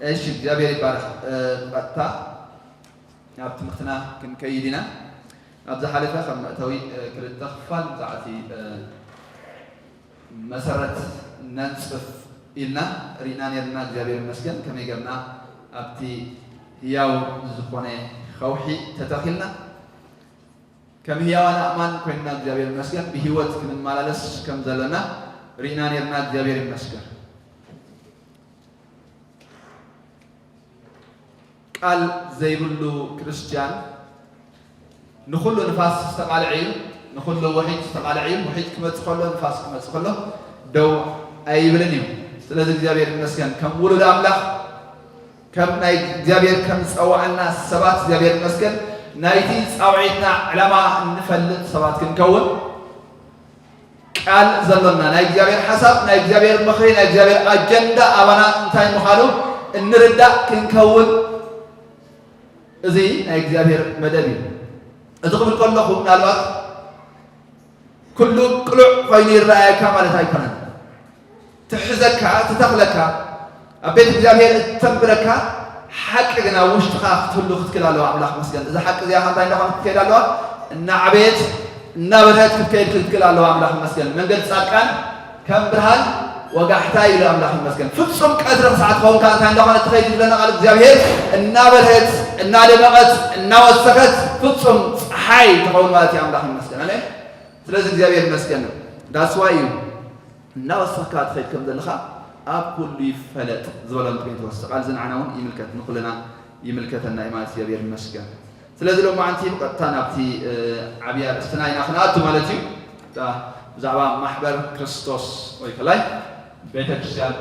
እሺ፣ እግዚኣብሔር ይባረክ። እ፣ ብቐጥታ ናብ ትምህርትና ክንከይድ ኢና። ኣብ ዝሓለፈ ከም መእተዊ፣ እ፣ ክልተ ክፋል ብዛዕባ እቲ፣ እ፣ መሰረት ነንጽፍ ኢልና ርኢና ነርና። እግዚኣብሔር ይመስገን፣ ከመይ ገርና ኣብቲ ህያው ዝኾነ ከውሒ ተተኺልና ከም ህያዋን ኣእማን ኮይንና እግዚኣብሔር ይመስገን ብህይወት ክንመላለስ ከም ዘለና ርኢና ነርና። እግዚኣብሔር ይመስገን። ቃል ዘይብሉ ክርስትያን ንኹሉ ንፋስ ዝተቓልዐ እዩ፣ ንኹሉ ውሒጅ ዝተቓልዐ እዩ። ውሒጅ ክመጽእ ከሎ፣ ንፋስ ክመጽእ ከሎ ደው ኣይብልን እዩ። ስለዚ እግዚኣብሔር ይመስገን ከም ውሉድ ኣምላኽ፣ ከም ናይ እግዚኣብሔር ከም ዝጸዋዓና ሰባት እግዚኣብሔር ይመስገን ናይቲ ጻውዒትና ዕላማ እንፈልጥ ሰባት ክንከውን ቃል ዘሎና ናይ እግዚኣብሔር ሓሳብ፣ ናይ እግዚኣብሔር ምኽሪ፣ ናይ እግዚኣብሔር ኣጀንዳ ኣባና እንታይ ምዃኑ እንርዳእ ክንከውን እዚ ናይ እግዚኣብሔር መደብ እዩ። እዚ ክብል ከለኹ ምናልባት ኩሉ ቅሉዕ ኮይኑ ይረኣየካ ማለት ኣይኮነን። ትሕዘካ፣ ትተኽለካ፣ ኣብ ቤት እግዚኣብሔር እተንብረካ ሓቂ ግን ኣብ ውሽጥኻ ክትህሉ ክትክእል ኣለዋ። ኣምላኽ መስገን። እዚ ሓቂ እዚኣ እንታይ እንዳኾነ ክትከይድ ኣለዋ? እናዓበየት፣ እናበርሀት ክትከይድ ክትክእል ኣለዋ። ኣምላኽ መስገን። መንገዲ ጻድቃን ከም ብርሃን ወጋሕታ ኢሉ ኣምላኽ ይመስገን። ፍጹም ቀትሪ ክሳዕ ትኸውን ከኣ እንታይ እንዳኾነ ትኸይድ ዝብለና ቃል እግዚኣብሔር? እናበርሀት፣ እናደመቐት፣ እናወሰኸት ፍጹም ጸሓይ ትኸውን ማለት እዩ። ኣምላኽ ይመስገን። ኣሜን። ስለዚ እግዚኣብሔር ይመስገን። ዳስዋይ እዩ። እናወሰኽካ ትኸይድ ከም ዘለኻ ኣብ ኩሉ ይፈለጥ ዝበሎም ጴንጤቆስጠ ቃል እዚ ንዓና እውን ይምልከት፣ ንኩልና ይምልከተና እዩ ማለት እግዚኣብሔር ይመስገን። ስለዚ ሎማዓንቲ ብቐጥታ ናብቲ፣ እ፣ ዓብይ ኣርእስትና ኢና ክንኣቱ ማለት እዩ። እታ ብዛዕባ ማሕበር ክርስቶስ ወይ ከላይ ቤተክርስትያን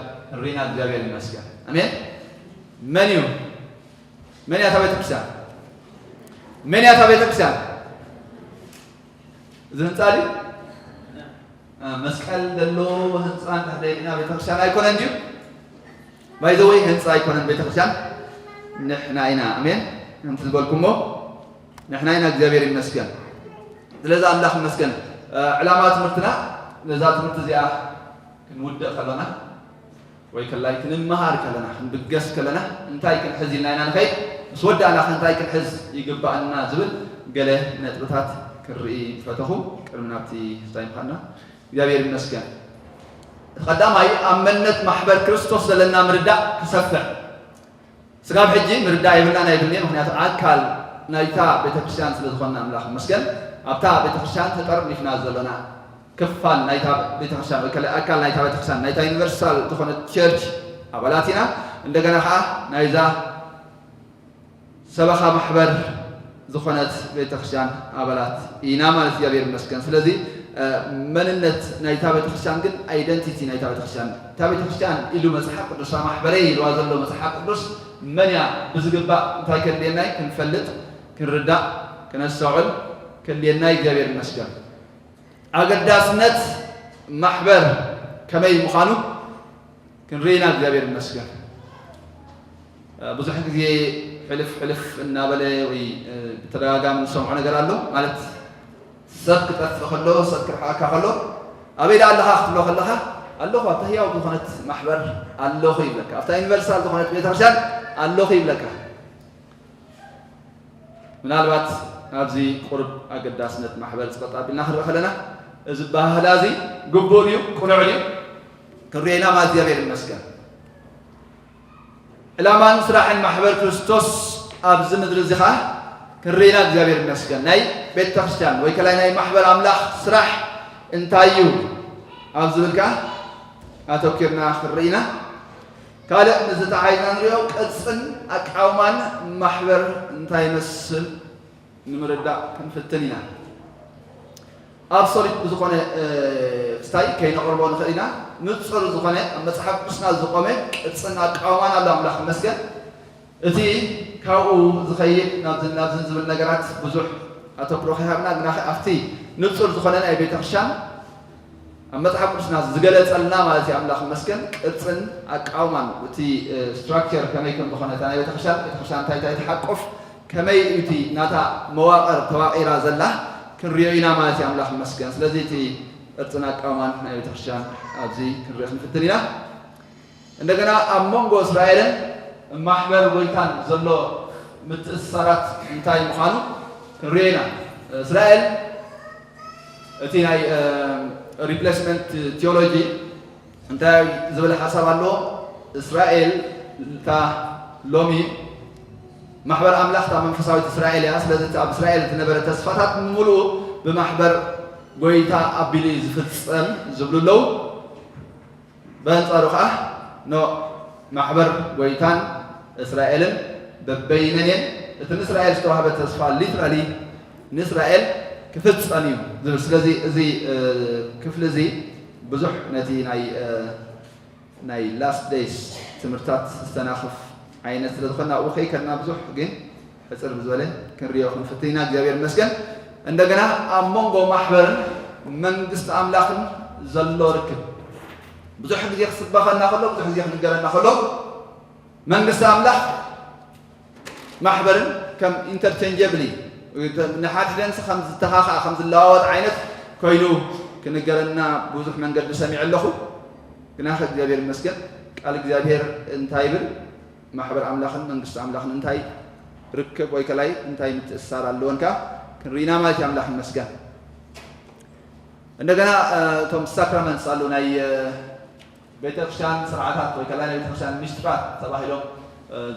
ሪና እግዚኣብሔር ይመስገን። ኣሜን። መን እዩ? መን እያ እታ ቤተክርስትያን? መን እያ እታ ቤተክርስትያን? እዚ ህንፃ ድዩ? እ፣ መስቀል ዘለዎ ህንፃ እንድሕር ደሊና ቤተክርስትያን ኣይኮነን ድዩ? ባይ ዘ ወይ ህንፃ ኣይኮነን ቤተክርስትያን፣ ንሕና ኢና። ኣሜን። ከምቲ ዝበልኩሞ ንሕና ኢና። እግዚኣብሔር ይመስገን። ስለዚ ኣምላኽ ይመስገን። እ፣ ዕላማ ትምህርትና ነዛ ትምህርቲ እዚኣ ክንውድእ ከለና ወይ ከላይ ክንመሃር ከለና፣ ክንብገስ ከለና እንታይ ክንሕዝ ኢልና ኢና ንኸይድ? ምስ ወዳእና ከ እንታይ ክንሕዝ ይግባኣና ዝብል ገለ ነጥብታት ክንርኢ ፈተኹ። ቅድሚ ናብቲ ስታይ ምዃንና እግዚኣብሔር ይመስገን። እቲ ቀዳማይ ኣብ መንነት ማሕበር ክርስቶስ ዘለና ምርዳእ ክሰፍሕ። ስጋብ ሕጂ ምርዳእ የብልናን ኣይብልን'የ፣ ምኽንያቱ ኣካል ናይታ ቤተክርስትያን ስለ ዝኾንና ኣምላኽ ይመስገን። ኣብታ ቤተክርስትያን ተጠርኒፍና ዘሎና ክፋል ናይታ ቤተክርስትያን ወይ ከለ ኣካል ናይታ ቤተክርስትያን ናይታ ዩኒቨርሳል ዝኾነት ቸርች ኣባላት ኢና። እንደገና ከዓ ናይዛ ሰበኻ ማሕበር ዝኾነት ቤተክርስትያን ኣባላት ኢና ማለት እግዚኣብሔር ይመስገን። ስለዚ፣ እ፣ መንነት ናይታ ቤተክርስትያን ግን ኣይደንቲቲ ናይታ ቤተክርስትያን፣ እታ ቤተክርስትያን ኢሉ መጽሓፍ ቅዱስ፣ እታ ማሕበረይ ኢልዋ ዘሎ መጽሓፍ ቅዱስ መን እያ ብዝግባእ እንታይ ከድልየናይ ክንፈልጥ፣ ክንርዳእ፣ ክነስተውዕል ከድልየናይ እግዚኣብሔር ይመስገን። ኣገዳስነት ማሕበር ከመይ ምዃኑ ክንርኢ ኢና። እግዚኣብሔር ይመስገን። እ፣ ብዙሕ ግዜ ሕልፍ ሕልፍ እናበለ ወይ፣ እ፣ ብተደጋጋሚ ንሰምዖ ነገር ኣሎ። ማለት ሰብ ክጠፍእ ከሎ፣ ሰብ ክርሕቐካ ከሎ፣ "ኣበይ ደኣ ኣለኻ?" ክትብሎ ከለኻ፣ "ኣለኹ፣ ኣብታ ህያው ዝኾነት ማሕበር ኣለኹ" ይብለካ። ኣብታ ዩኒቨርሳል ዝኾነት ቤተክርስትያን ኣለኹ ይብለካ። ምናልባት ኣብዚ ቁሩብ ኣገዳስነት ማሕበር ጸቕጥ ኣቢልና ክንርኢ ከለና፣ እዚ ኣበሃህላ እዚ ግቡእ ድዩ? ቅኑዕ ድዩ? ክንሪኦ ኢና ማለት እግዚኣብሔር ይመስገን። ዕላማን ስራሕን ማሕበር ክርስቶስ ኣብዚ ምድሪ እዚ ኸኣ ክንርኢ ኢና እግዚኣብሔር ይመስገን። ናይ ቤተ ክርስቲያን ወይ ከላይ ናይ ማሕበር ኣምላኽ ስራሕ እንታይ እዩ? ኣብ ዝብል ከኣ ኣተኲርና ክንርኢ ኢና። ካልእ ምስ ተተሓሒዝና ንሪኦ ቅርጽን ኣቃውማን ማሕበር እንታይ ይመስል ንምርዳእ ክንፍትን ኢና። ኣብሶሉት ብዝኾነ፣ እ፣ ክስታይ ከይነቕርቦ ንኽእል ኢና። ንጹር ዝኾነ ኣብ መጽሓፍ ቅዱስና ዝቖመ ቅርጽን ኣቃውማን ኣሎ፣ ኣምላኽ ይመስገን። እቲ ካብኡ ዝኸይድ ናብዝን ናብዝን ዝብል ነገራት ብዙሕ ኣተኩሮ ከይሃብና፣ ግና ኣብቲ ንጹር ዝኾነ ናይ ቤተክርስትያን ኣብ መጽሓፍ ቅዱስና ዝገለጸልና ማለት እዩ። ኣምላኽ ይመስገን። ቅርጽን ኣቃውማን እቲ፣ እ፣ ስትራክቸር ከመይ ከም ዝኾነ፣ እታ ናይ ቤተክርስትያን፣ ቤተክርስትያን እንታይ እንታይ ትሓቁፍ፣ ከመይ እዩ እቲ ናታ መዋቕር ተዋቒራ ዘላ ክንሪኦ ኢና ማለት እዩ። ኣምላኽ ይመስገን። ስለዚ እቲ ቅርጽን ኣቃውማን ናይ ቤተክርስትያን ኣብዚ ክንሪኦ ክንፍትን ኢና። እንደገና ኣብ መንጎ እስራኤልን ማሕበር ጎይታን ዘሎ ምትእስሳራት እንታይ ምዃኑ ክንሪኦ ኢና። እስራኤል እቲ ናይ ሪፕሌስመንት ቲዮሎጂ እንታይ ዝብል ሓሳብ ኣለዎ? እስራኤል እታ ሎሚ ማሕበር ኣምላኽ እታ መንፈሳዊት እስራኤል እያ። ስለዚ እቲ ኣብ እስራኤል ዝነበረ ተስፋታት ብምሉኡ ብማሕበር ጎይታ ኣቢሉ እዩ ዝፍጸም ዝብሉ ኣለዉ። በንጻሩ ከኣ ኖ ማሕበር ጎይታን እስራኤልን በበይነን እየን። እቲ ንእስራኤል ዝተዋህበ ተስፋ ሊትራሊ ንእስራኤል ክፍጸም እዩ ዝብል። ስለዚ እዚ ክፍሊ እዚ ብዙሕ ነቲ ናይ ናይ ላስት ደይስ ትምህርታት ዝተናኽፍ ዓይነት ስለ ዝኾነ ኣብኡ ከይከድና ብዙሕ ግን ሕጽር ብዝበለ ክንሪኦ ክንፍትን ኢና። እግዚኣብሔር ይመስገን። እንደገና ኣብ መንጎ ማሕበርን መንግስቲ ኣምላኽን ዘሎ ርክብ ብዙሕ ግዜ ክስበኸና ከሎ፣ ብዙሕ ግዜ ክንገረና ከሎ መንግስቲ ኣምላኽ ማሕበርን ከም ኢንተርቸንጀብሊ ንሓድሕደንስ ከም ዝተኻኽኣ ከም ዝለዋወጥ ዓይነት ኮይኑ ክንገረና ብዙሕ መንገዲ ሰሚዐ ኣለኹ። ግናኸ እግዚኣብሔር ይመስገን ቃል እግዚኣብሔር እንታይ ይብል? ማሕበር ኣምላኽን መንግስቲ ኣምላኽን እንታይ ርክብ ወይ ከላይ እንታይ ምትእስሳር ኣለወን ከኣ ክንርኢና ማለት እዩ። ኣምላኽ ይመስገን። እንደገና እቶም ሳክራመንትስ ኣሉ ናይ ቤተክርስትያን ስርዓታት ወይ ከላይ ናይ ቤተክርስትያን ምስጢራት ተባሂሎም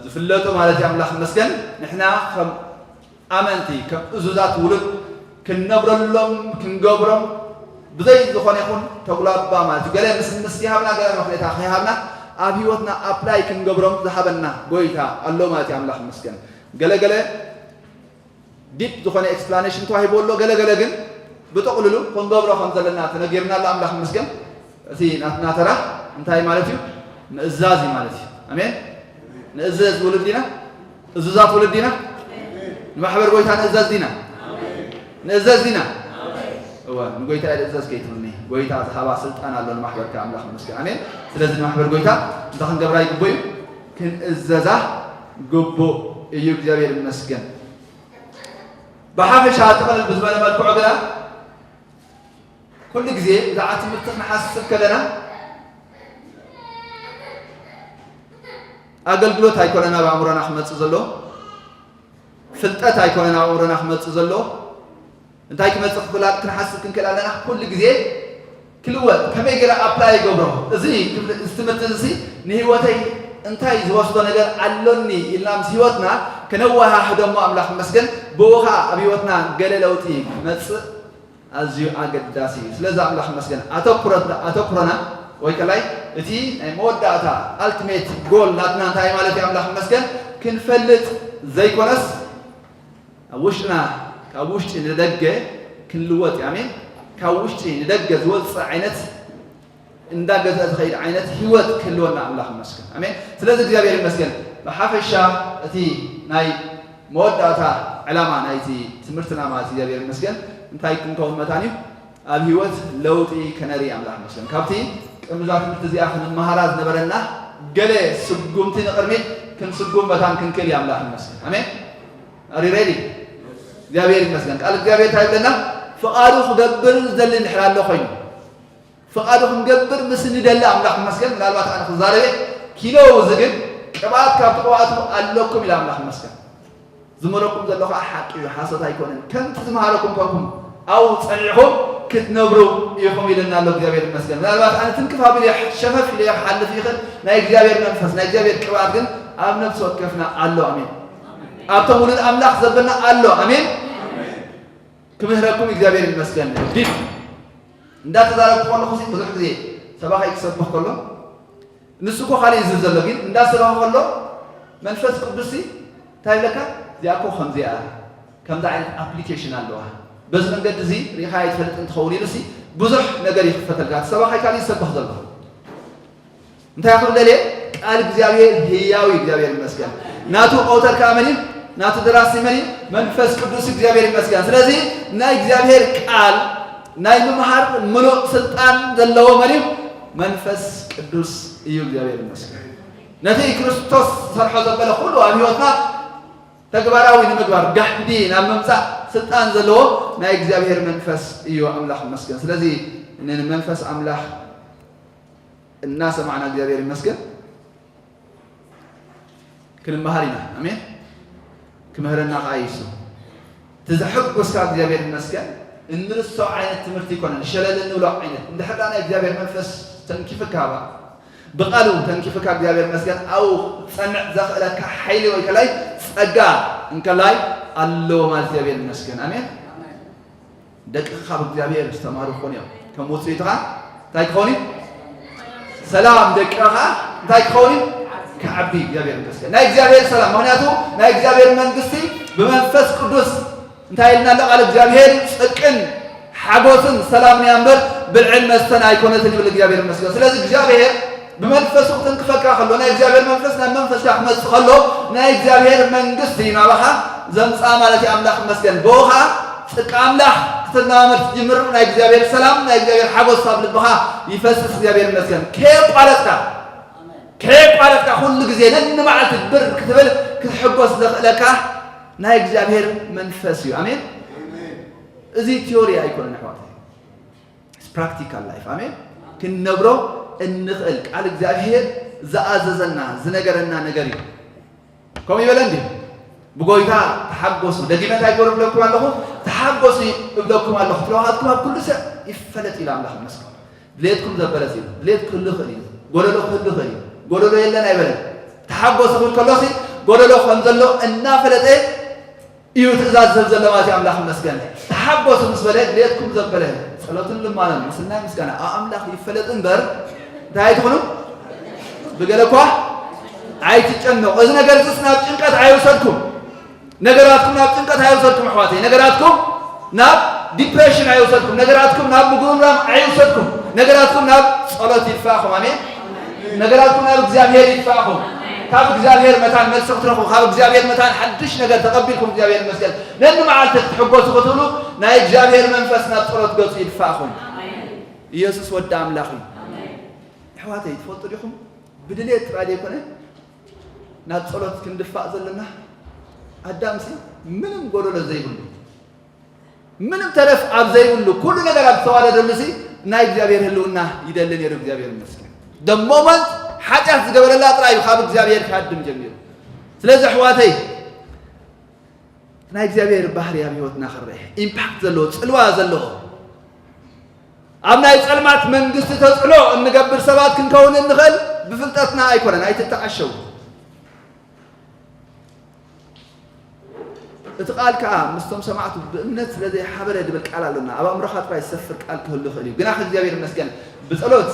ዝፍለጡ ማለት እዩ። ኣምላኽ ይመስገን ንሕና ከም ኣመንቲ ከም እዙዛት ውሉድ ክንነብረሎም ክንገብሮም ብዘይ ዝኾነ ይኹን ተጉላባ ማለት እዩ። ገለ ምስ ምስ ይሃብና ገለ ምኽንያታ ከይሃብና ኣብ ህይወትና ኣፕላይ ክንገብሮም ዝሃበና ጎይታ ኣሎ ማለት እዩ። ኣምላኽ ይመስገን። ገለ ገለ ዲፕ ዝኾነ ኤክስፕላኔሽን ተዋሂቡ ኣሎ። ገለ ገለ ግን ብጥቕልሉ ክንገብሮ ከም ዘለና ተነጊርና ኣሎ። ኣምላኽ ይመስገን። እቲ ናትና ተራ እንታይ ማለት እዩ? ምእዛዝ እዩ ማለት እዩ። ኣሜን። ንእዘዝ ውሉድ ዲና? እዙዛት ውሉድ ዲና? ንማሕበር ጎይታ ንእዘዝ ዲና? ንእዘዝ ዲና? እወ፣ ንጎይታ እየ ዝእዘዝ ከይትብልኒ። ጎይታ ዝሃባ ስልጣን ኣሎ ንማሕበርካ። ኣምላኽ ይመስገን። ኣሜን። ስለዚ ንማሕበር ጎይታ እንታይ ክንገብራ ይግብኦ እዩ? ክንእዘዛ ግቡእ እዩ። እግዚኣብሔር ይመስገን። ብሓፈሻ ጥቕልል ብዝበለ መልክዑ ግና ኩሉ ግዜ ብዛዕባ ትምህርቲ ክንሓስብ ከለና ኣገልግሎት ኣይኮነን ኣብ ኣእምሮና ክመጽእ ዘሎ፣ ፍልጠት ኣይኮነን ኣብ ኣእምሮና ክመጽእ ዘሎ። እንታይ ክመጽእ ክኽእል ክንሓስብ ክንክእል ኣለና። ኩሉ ግዜ ክልወጥ ከመይ ገይረ ኣፕላይ ይገብሮ እዚ ክብል- እዚ ትምህርቲ እዚ ንህይወተይ እንታይ ዝወስዶ ነገር ኣሎኒ ኢልና ምስ ህይወትና ከነወሃህዶ እሞ ኣምላኽ ይመስገን ብኡ ኸዓ ኣብ ህይወትና ገለ ለውጢ ክመጽእ ኣዝዩ ኣገዳሲ እዩ። ስለዚ ኣምላኽ ይመስገን ኣተኩረት- ኣተኩሮና ወይ ከላይ እቲ ናይ መወዳእታ ኣልቲሜት ጎል ናትና እንታይ ማለት እዩ ኣምላኽ ይመስገን ክንፈልጥ ዘይኮነስ ኣብ ውሽጥና ካብ ውሽጢ ንደገ ክንልወጥ እዩ። ኣሜን። ካብ ውሽጢ ንደገ ዝወፅእ ዓይነት እንዳገዘአ ዝኸይድ ዓይነት ህይወት ክህልወና ኣምላኽ ይመስገን። ኣሜን። ስለዚ እግዚኣብሔር ይመስገን። ብሓፈሻ እቲ ናይ መወዳእታ ዕላማ ናይቲ ትምህርትና ማለት እግዚኣብሔር ይመስገን እንታይ ክንከውን መታን እዩ? ኣብ ህይወት ለውጢ ከነርኢ ኣምላኽ ይመስገን። ካብቲ ቅድሚ እዛ ትምህርቲ እዚኣ ክንመሃራ ዝነበረና ገለ ስጉምቲ ንቕድሚት ክንስጉም መታን ክንክእል እዩ ኣምላኽ ይመስገን። ኣሜን። ኣሪ ሬዲ እግዚኣብሔር ይመስገን። ቃል እግዚኣብሔር እንታይ ይብለና? ፍቓዱ ክገብር ዝደሊ እንድሕር ኣሎ ኮይኑ ፍቓዱ ክንገብር ምስ ንደሊ ኣምላኽ ይመስገን። ምናልባት ኣነ ክዛረበ ኪሎ እዚ ግን ቅብኣት ካብ ትቕባእቱ ኣለኩም ኢለ ኣምላኽ ይመስገን። ዝመረኩም ዘሎ ከዓ ሓቂ እዩ፣ ሓሶት ኣይኮነን። ከምቲ ዝመሃረኩም ኮንኩም ኣብኡ ጸኒዕኹም ክትነብሩ ኢኹም ኢለና ኣሎ እግዚኣብሔር ይመስገን። ምናልባት ኣነ ትንክፍ ኣቢለ ሸፈፍ ኢለ ክሓልፍ ይኽእል፣ ናይ እግዚኣብሔር መንፈስ ናይ እግዚኣብሔር ቅብኣት ግን ኣብ ነፍሲ ወከፍና ኣሎ። ኣሜን። ኣብቶም ውሉድ ኣምላኽ ዘበልና ኣሎ። ኣሜን። ክምህረኩም እግዚኣብሔር ይመስገን። ዲፕ እንዳተዛረብኩ ከለኹ ሲ ብዙሕ ግዜ ሰባኺ ክሰብኽ ከሎ ንሱ እኮ ካልእ እዩ ዝብል ዘሎ፣ ግን እንዳሰበኸ ከሎ መንፈስ ቅዱስ ሲ እንታይ ይብለካ? እዚኣ እኮ ከምዚኣ ከምዚ ዓይነት ኣፕሊኬሽን ኣለዋ፣ በዚ መንገዲ እዚ ሪኢኻ ኣይትፈልጥን ትኸውን ኢሉ ሲ ብዙሕ ነገር ይኽፈተልካ። እቲ ሰባኻይ ካልእ እዩ ዝሰብኽ ዘሎ። እንታይ ክብል ደልየ? ቃል እግዚኣብሔር ህያው እዩ። እግዚኣብሔር ይመስገን። ናቱ ኦተር ከዓ መን እዩ? ናቱ ደራሲ መን እዩ? መንፈስ ቅዱስ እግዚኣብሔር ይመስገን። ስለዚ ናይ እግዚኣብሔር ቃል ናይ ምምሃር ምሉእ ስልጣን ዘለዎ መን እዩ? መንፈስ ቅዱስ እዩ። እግዚኣብሔር ይመስገን። ነቲ ክርስቶስ ዝሰርሖ ዘበለ ኩሉ ኣብ ህይወትና ተግባራዊ ንምግባር ጋህዲ ናብ ምምፃእ ስልጣን ዘለዎ ናይ እግዚኣብሔር መንፈስ እዩ። ኣምላኽ ይመስገን። ስለዚ ንመንፈስ ኣምላኽ እናሰማዕና እግዚኣብሔር ይመስገን። ክንመሃር ኢና። ኣሜን። ክምህረና ከኣ እዩ እሱ። እቲ ዘሐጉስካ እግዚኣብሔር ይመስገን፣ እንርስዖ ዓይነት ትምህርቲ ይኮነን፣ ሸለል እንብሎ ዓይነት። እንድሕር ደኣ ናይ እግዚኣብሔር መንፈስ ተንኪፍካ፣ ብቓሉ ተንኪፍካ እግዚኣብሔር ይመስገን፣ ኣብኡ ክጸንዕ ዘኽእለካ ሓይሊ ወይ ከላይ ጸጋ እንከላይ ኣለዎ ማለት እግዚኣብሔር ይመስገን። ኣሜን። ደቅኻ ካብ እግዚኣብሔር ዝተማሩ ክኾኑ እዮም። ከም ውጽኢቱ ኸዓ እንታይ ክኸውን እዩ? ሰላም። ደቅኻ እንታይ ክኸውን እዩ? ክዓቢ። እግዚኣብሔር ይመስገን። ናይ እግዚኣብሔር ሰላም። ምኽንያቱ ናይ እግዚኣብሔር መንግስቲ ብመንፈስ ቅዱስ እንታይ ኢልና ኣሎ ቃል እግዚኣብሔር? ጽድቅን ሓጎስን ሰላምን እያ እምበር ብልዕን መስተን ኣይኮነትን ይብል እግዚኣብሔር ይመስገን። ስለዚ እግዚኣብሔር ብመንፈሱ ክትንክፈካ ከሎ፣ ናይ እግዚኣብሔር መንፈስ ናብ መንፈስካ ክመጽእ ከሎ፣ ናይ እግዚኣብሔር መንግስቲ ናባኻ ዘምጽኣ ማለት እዩ። ኣምላኽ ይመስገን። ብኡ ኸዓ ጽድቂ ኣምላኽ ክትለማመድ ትጅምር። ናይ እግዚኣብሔር ሰላም፣ ናይ እግዚኣብሔር ሓጎስ ኣብ ልብኻ ይፈስስ። እግዚኣብሔር ይመስገን። ከየቋረጽካ፣ ከየቋረጽካ ኩሉ ግዜ ነንመዓልቲ ብር ክትብል ክትሕጎስ ዘኽእለካ ናይ እግዚኣብሔር መንፈስ እዩ። ኣሜን። እዚ ቲዮሪ ኣይኮነን ኣሕዋተይ። It's practical life። ኣሜን። ክንነብሮ እንኽእል ቃል እግዚኣብሔር ዝኣዘዘና ዝነገረና ነገር እዩ። ከምኡ ይበለ እንዲ ብጎይታ ተሓጎሱ። ደጊመ እንታይ ገሩ እብለኩም ኣለኹ? ተሓጎሱ እብለኩም ኣለኹ። ፍረዋሃትኩም ኣብ ኩሉ ሰብ ይፈለጥ ኢሉ ኣምላኽ ይመስገን። ድሌትኩም ዘበለስ እዩ። ድሌት ክህሉ ይኽእል እዩ። ጎደሎ ክህሉ ይኽእል እዩ። ጎደሎ የለን ኣይበለን። ተሓጎሱ ክብል ከሎሲ ጎደሎ ከም ዘሎ እናፈለጠ እዩ ትእዛዝ ዝህብ ዘሎ ማለት እዩ። ኣምላኽ ይመስገን። ተሓጎሱ ምስ በለ ድሌትኩም ዘበለ ጸሎትን ልማኖን ምስናይ ምስጋና ኣብ ኣምላኽ ይፈለጥ እምበር እንታይ ኣይትኹኑ? ብገለ እኳ ኣይትጨነቑ። እዚ ነገር እዚስ ናብ ጭንቀት ኣይውሰድኩም። ነገራትኩም ናብ ጭንቀት ኣይውሰድኩም ኣሕዋተይ። ነገራትኩም ናብ ዲፕሬሽን ኣይውሰድኩም። ነገራትኩም ናብ ምጉርምራም ኣይውሰድኩም። ነገራትኩም ናብ ጸሎት ይድፋእኹም። ኣሜን። ነገራትኩም ናብ እግዚኣብሔር ይድፋእኹም። ካብ እግዚኣብሔር መታን መልሲ ክትረኽቡ፣ ካብ እግዚኣብሔር መታን ሓድሽ ነገር ተቐቢልኩም እግዚኣብሔር ይመስገን። ነንመዓልቲ ክትሕጎሱ ክትብሉ ናይ እግዚኣብሔር መንፈስ ናብ ጸሎት ገጹ ይድፋእኹም። ኢየሱስ ወዲ ኣምላኽ እዩ። ኣሕዋተይ ትፈልጡ ዲኹም? ብድሌት ጥራይ ዘይኮነ ናብ ጸሎት ክንድፋእ ዘለና። ኣዳምሲ ምንም ጎደሎ ዘይብሉ፣ ምንም ተረፍ ኣብ ዘይብሉ፣ ኩሉ ነገር ኣብ ዝተዋደደሉ ሲ ናይ እግዚኣብሔር ህልውና ይደሊ ነይሩ። እግዚኣብሔር ይመስገን። The moment ሓጢኣት ዝገበረላ ጥራይ እዩ ካብ እግዚኣብሔር ክሃድም ጀሚሩ። ስለዚ ኣሕዋተይ ናይ እግዚኣብሔር ባህሪ ኣብ ህይወትና ክረአ ኢምፓክት ዘለዎ ጽልዋ ዘለዎ ኣብ ናይ ጸልማት መንግስቲ ተጽዕኖ እንገብር ሰባት ክንከውን እንኽእል ብፍልጠትና ኣይኮነን። ኣይትተዓሸው። እቲ ቃል ከኣ ምስቶም ሰማዕቱ ብእምነት ስለ ዘይሓበረ ድብል ቃል ኣሎና። ኣብ ኣእምሮኻ ጥራይ ዝሰፍር ቃል ክህሉ ይኽእል እዩ። ግና እግዚኣብሔር ይመስገን ብጸሎት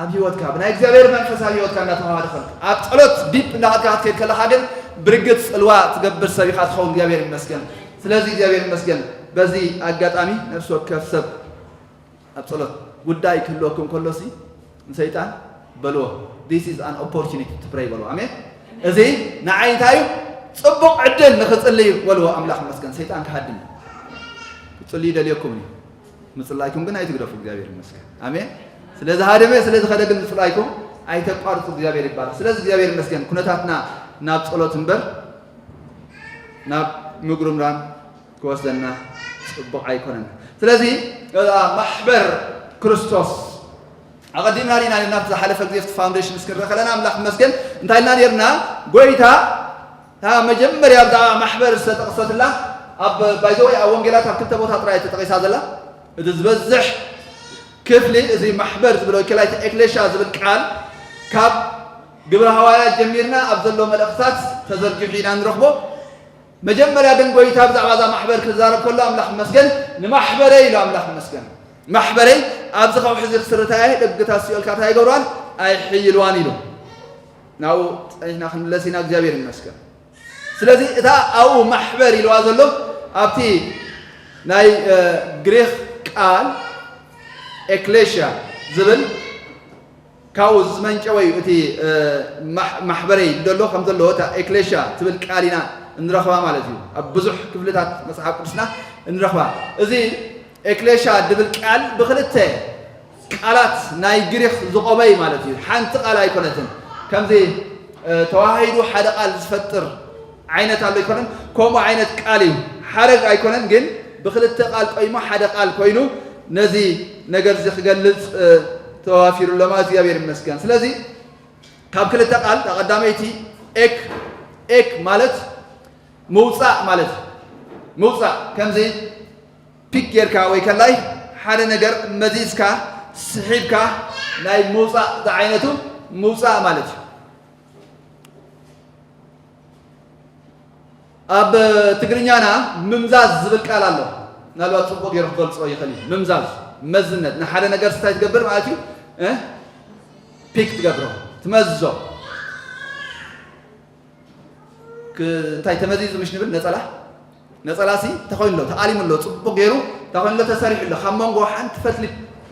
ኣብ ህይወትካ ብናይ እግዚኣብሔር መንፈስ ኣብ ህይወትካ እናተዋሃደ ከሎ ኣብ ጸሎት ዲፕ እናኸድካ ክትከይድ ከለኻ ግን ብርግጽ ጽልዋ ትገብር ሰብ ኢኻ ትኸውን። እግዚኣብሔር ይመስገን። ስለዚ እግዚኣብሔር ይመስገን። በዚ ኣጋጣሚ ነፍሲ ወከፍ ሰብ ኣብ ጸሎት ጉዳይ ክህልወኩም ከሎሲ ንሰይጣን በልዎ፣ this is an opportunity to pray በልዎ። ኣሜን። እዚ ንዓይ እንታይ እዩ? ጽቡቕ ዕድል ንኽጽሊ በልዎ። ኣምላኽ ይመስገን። ሰይጣን ክሃድም እዩ። ክጽልዩ ይደልየኩም እዩ። ምጽላይኩም ግን ኣይትግደፉ። እግዚኣብሔር ይመስገን። ኣሜን። ስለ ዝሃደመ ስለ ዝኸደ ግን ምጽላይኩም ኣይተቋርጹ። እግዚኣብሔር ይባረክ። ስለዚ እግዚኣብሔር ይመስገን። ኩነታትና ናብ ጸሎት እምበር ናብ ምጉርምራም ክወስደና ጽቡቕ ኣይኮነን። ስለዚ እዛ ማሕበር ክርስቶስ ኣቐዲምና ርኢና ነርና። ኣብቲ ዝሓለፈ ግዜ ኣብቲ ፋውንዴሽን እስክንርኢ ከለና ኣምላኽ ይመስገን እንታይ ኢልና ነርና? ጎይታ እታ መጀመርያ ብዛዕባ ማሕበር ዝተጠቕሰትላ ኣብ ባይዘወይ ኣብ ወንጌላት ኣብ ክልተ ቦታ ጥራይ ተጠቒሳ ዘላ። እቲ ዝበዝሕ ክፍሊ እዚ ማሕበር ዝብሎ ወኪላይቲ ኤክሌሽያ ዝብል ቃል ካብ ግብረ ሃዋርያት ጀሚርና ኣብ ዘሎ መልእኽታት ተዘርጊሑ ኢና ንረኽቦ። መጀመርያ ግን ጎይታ ብዛዕባ እዛ ማሕበር ክዛረብ ከሎ ኣምላኽ ይመስገን ንማሕበረይ ኢሉ። ኣምላኽ ይመስገን። ማሕበረይ ኣብዚ ከውሒ እዚ ክስርታ እየ፣ ደግታት ሲኦል ካታ ኣይገብርዋን ኣይሕይልዋን ኢሉ። ናብኡ ጸኒሕና ክንምለስ ኢና። እግዚኣብሔር ይመስገን። ስለዚ እታ ኣብኡ ማሕበር ኢልዋ ዘሎ ኣብቲ ናይ ግሪኽ ቃል ኤክሌሽያ ዝብል ካብኡ ዝመንጨወ እዩ። እቲ ማሕበረይ ደሎ ከም ዘለዎ እታ ኤክሌሽያ ትብል ቃል ኢና እንረኽባ ማለት እዩ። ኣብ ብዙሕ ክፍልታት መጽሓፍ ቅዱስና እንረኽባ። እዚ ኤክሌሽያ ድብል ቃል ብክልተ ቃላት ናይ ግሪኽ ዝቆመ እዩ ማለት እዩ። ሓንቲ ቃል ኣይኮነትን። ከምዚ ተዋሂዱ ሓደ ቃል ዝፈጥር ዓይነት ኣሎ ኣይኮነን። ከምኡ ዓይነት ቃል እዩ። ሓረግ ኣይኮነን፣ ግን ብክልተ ቃል ቆይሙ ሓደ ቃል ኮይኑ ነዚ ነገር እዚ ክገልጽ ተዋፊሩ ኣሎ ማለት እግዚኣብሔር ይመስገን። ስለዚ ካብ ክልተ ቃል እታ ቀዳመይቲ ኤክ ኤክ ማለት ምውፃእ ማለት እዩ። ምውፃእ ከምዚ ፒክ ጌርካ ወይ ከላይ ሓደ ነገር መዚዝካ ስሒብካ ናይ ምውፃእ ዝዓይነቱ ምውፃእ ማለት እዩ። ኣብ ትግርኛና ምምዛዝ ዝብል ቃል ኣሎ። ምናልባት ፅቡቅ ገይሩ ክገልፆ ይኽእል እዩ። ምምዛዝ መዝነት ንሓደ ነገር ስታይ ትገብር ማለት እዩ። እ? ፒክ ትገብሮ ትመዝዞ ክ- እንታይ ተመዚዙ ምሽ ንብል ነፀላ ነፀላ ሲ ተኮይኑ ኣሎ ተኣሊሙ ኣሎ ፅቡቅ ገይሩ ተኮይኑ ኣሎ ተሰሪሑ ኣሎ ካብ መንጎ ሓንቲ ፈትሊ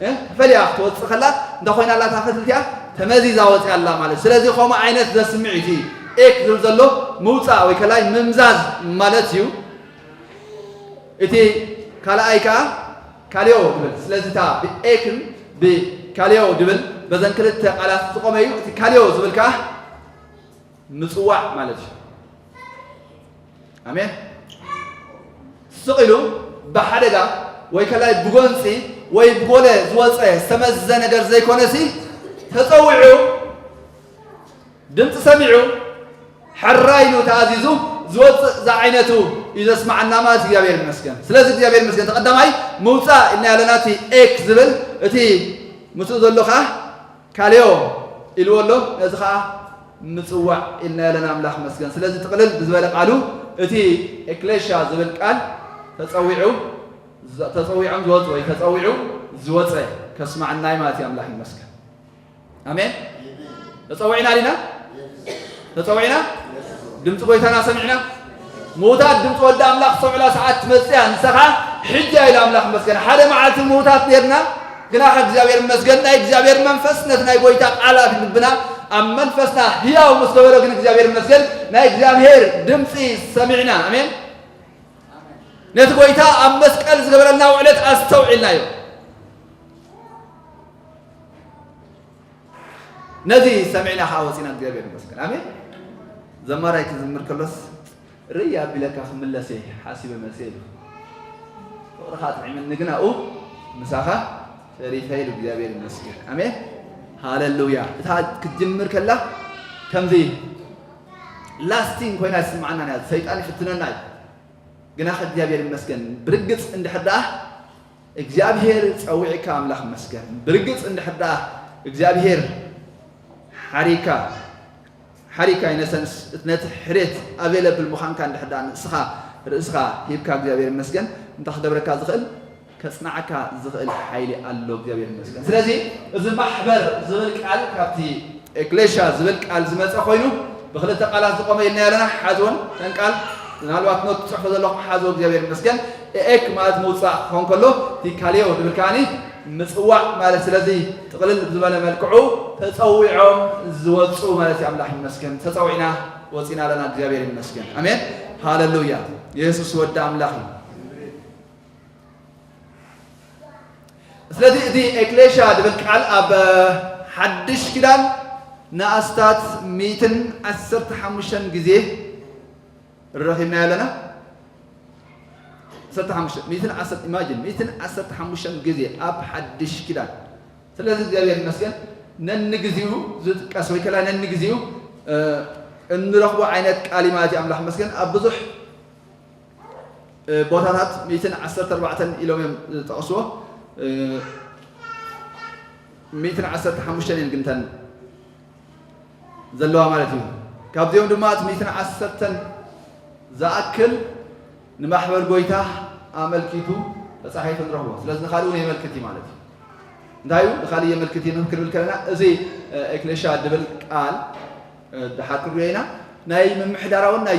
እ? ተፈልያ ክትወፅእ ከላ እንተ ኮይና ኣላ እታ ፈትሊ እቲኣ ተመዚዛ ወፅያ ኣላ ማለት እዩ። ስለዚ ከምኡ ዓይነት ዘስምዕ እዩ እቲ ኤክ ዝብል ዘሎ ምውፃእ ወይ ከላይ ምምዛዝ ማለት እዩ። እቲ ካልኣይ ከዓ ካልዮ ድብል ስለዚ እታ ብኤክን ብካልዮ ድብል በዘን ክልተ ቃላት ዝቆመ እዩ። እቲ ካልዮ ዝብል ከዓ ምጽዋዕ ማለት እዩ። ኣሜን። ስቕ ኢሉ ብሓደጋ ወይ ከላይ ብጎንፂ ወይ ብጎለ ዝወፀ ዝተመዘ ነገር ዘይኮነሲ ተፀዊዑ ድምፂ ሰሚዑ ሕራይ ኢሉ ተኣዚዙ ዝወፅእ ዝዓይነቱ እዩ ዘስማዓና ማለት እግዚኣብሔር ይመስገን። ስለዚ እግዚኣብሔር ይመስገን ተቐዳማይ ምውፃእ ኢልና ያለና እቲ ኤክ ዝብል እቲ ምስኡ ዘሎ ከዓ ካልዮ ኢልዎ ኣሎ። ነዚ ከዓ ምፅዋዕ ኢልና ያለና ኣምላኽ ይመስገን። ስለዚ ጥቕልል ብዝበለ ቃሉ እቲ ኤክሌሻ ዝብል ቃል ተፀዊዑ ተፀዊዖም ዝወፁ ወይ ተፀዊዑ ዝወፀ ከስማዓናይ ማለት እዩ። ኣምላኽ ይመስገን። ኣሜን። ተፀዊዕና ዲና? ተፀዊዕና? ድምፂ ጎይታና ሰሚዕና? ምዉታት ድምፂ ወዲ ኣምላኽ ዝሰምዑላ ሰዓት ትመፅእ እያ። ንስኻ ሕጂ እያ ኢሉ ኣምላኽ ይመስገን። ሓደ መዓልቲ ምዉታት ነርና፣ ግናኸ እግዚኣብሔር ይመስገን ናይ እግዚኣብሔር መንፈስ ነቲ ናይ ጎይታ ቃላት ልብና ኣብ መንፈስና ህያው ምስ ገበሮ ግን እግዚኣብሔር ይመስገን ናይ እግዚኣብሔር ድምፂ ሰሚዕና። ኣሜን። ነቲ ጎይታ ኣብ መስቀል ዝገበረልና ውዕለት ኣስተውዒልናዮ። ነዚ ሰሚዕና ከዓ ወፂና እግዚኣብሔር ይመስገን። ኣሜን። ዘማራይ ክዝምር ከሎስ ርይ ኣቢለካ ክምለስ እየ ሓሲበ መፅእ ኢሉ ፍቕርኻ ጥዒምኒ ግን ኣብኡ ምሳኻ ተሪፈ ኢሉ እግዚኣብሔር ይመስገን። ኣሜን። ሃለሉያ። እታ ክትጅምር ከላ ከምዚ ላስቲንግ ኮይና ትስምዓና እያ። ሰይጣን ይፍትነና እዩ። ግና ከ እግዚኣብሔር ይመስገን ብርግፅ እንድሕር ደኣ እግዚኣብሔር ጸዊዕካ ኣምላኽ ይመስገን። ብርግጽ እንድሕር ደኣ እግዚኣብሔር ሓሪካ ሓሪካ ይነሰንስ ነቲ ሕሬት ኣቬለብል ምዃንካ እንድሕር ደኣ ንስኻ ርእስኻ ሂብካ እግዚኣብሔር ይመስገን እንታይ ክገብረካ ዝኽእል ከጽንዓካ ዝኽእል ሓይሊ ኣሎ እግዚኣብሔር ይመስገን። ስለዚ እዚ ማሕበር ዝብል ቃል ካብቲ ኤክሌሽያ ዝብል ቃል ዝመጸ ኮይኑ ብክልተ ቃላት ዝቆመ ኢልና ያለና ሓዝወን ተን ቃል ምናልባት ኖት ትፅሕፎ ዘለኹም ሓዝዎ እግዚኣብሔር ይመስገን። ኤክ ማለት ምውፃእ ክኾን ከሎ እቲ ካልዮ ዝብል ከዓኒ ምፅዋዕ ማለት ስለዚ ጥቕልል ብዝበለ መልክዑ ተፀዊዖም ዝወፁ ማለት እዩ። ኣምላኽ ይመስገን ተፀዊዕና ወፂና ኣለና እግዚኣብሔር ይመስገን። ኣሜን ሃለሉያ። የሱስ ወዲ ኣምላኽ እዩ። ስለዚ እቲ ኤክሌሽያ ዝብል ቃል ኣብ ሓድሽ ኪዳን ንኣስታት ሚእትን ዓሰርተ ሓሙሽተን ግዜ ረኺብናዮ ኣለና። ዓሰርተ ሓሙሽተ ሚእትን ዓሰርተ ኢማጂን ሚእትን ዓሰርተ ሓሙሽተን ግዜ ኣብ ሓድሽ ኪዳን። ስለዚ እግዚኣብሔር ይመስገን ነንግዚኡ ዝጥቀስ ወይ ከላ ነንግዚኡ እንረኽቦ ዓይነት ቃል እዩ ማለት እዩ። ኣምላኽ ይመስገን ኣብ ብዙሕ ቦታታት ሚእትን ዓሰርተ ኣርባዕተን ኢሎም እዮም ዝጠቕስዎ። ሚእትን ዓሰርተ ሓሙሽተን እየን ግንተን ዘለዋ ማለት እዩ። ካብዚኦም ድማ እቲ ሚእትን ዓሰርተን ዝኣክል ንማሕበር ጎይታ ኣመልኪቱ ተፃሒፉ ንረኽቦ። ስለዚ ንካልእ እውን የመልክት እዩ ማለት እዩ። እንታይ እዩ ንካልእ የመልክት እዩ ክንብል ከለና እዚ ኤክሌሽያ ድብል ቃል ድሓር ክንሪኦ ኢና ናይ ምምሕዳራውን ናይ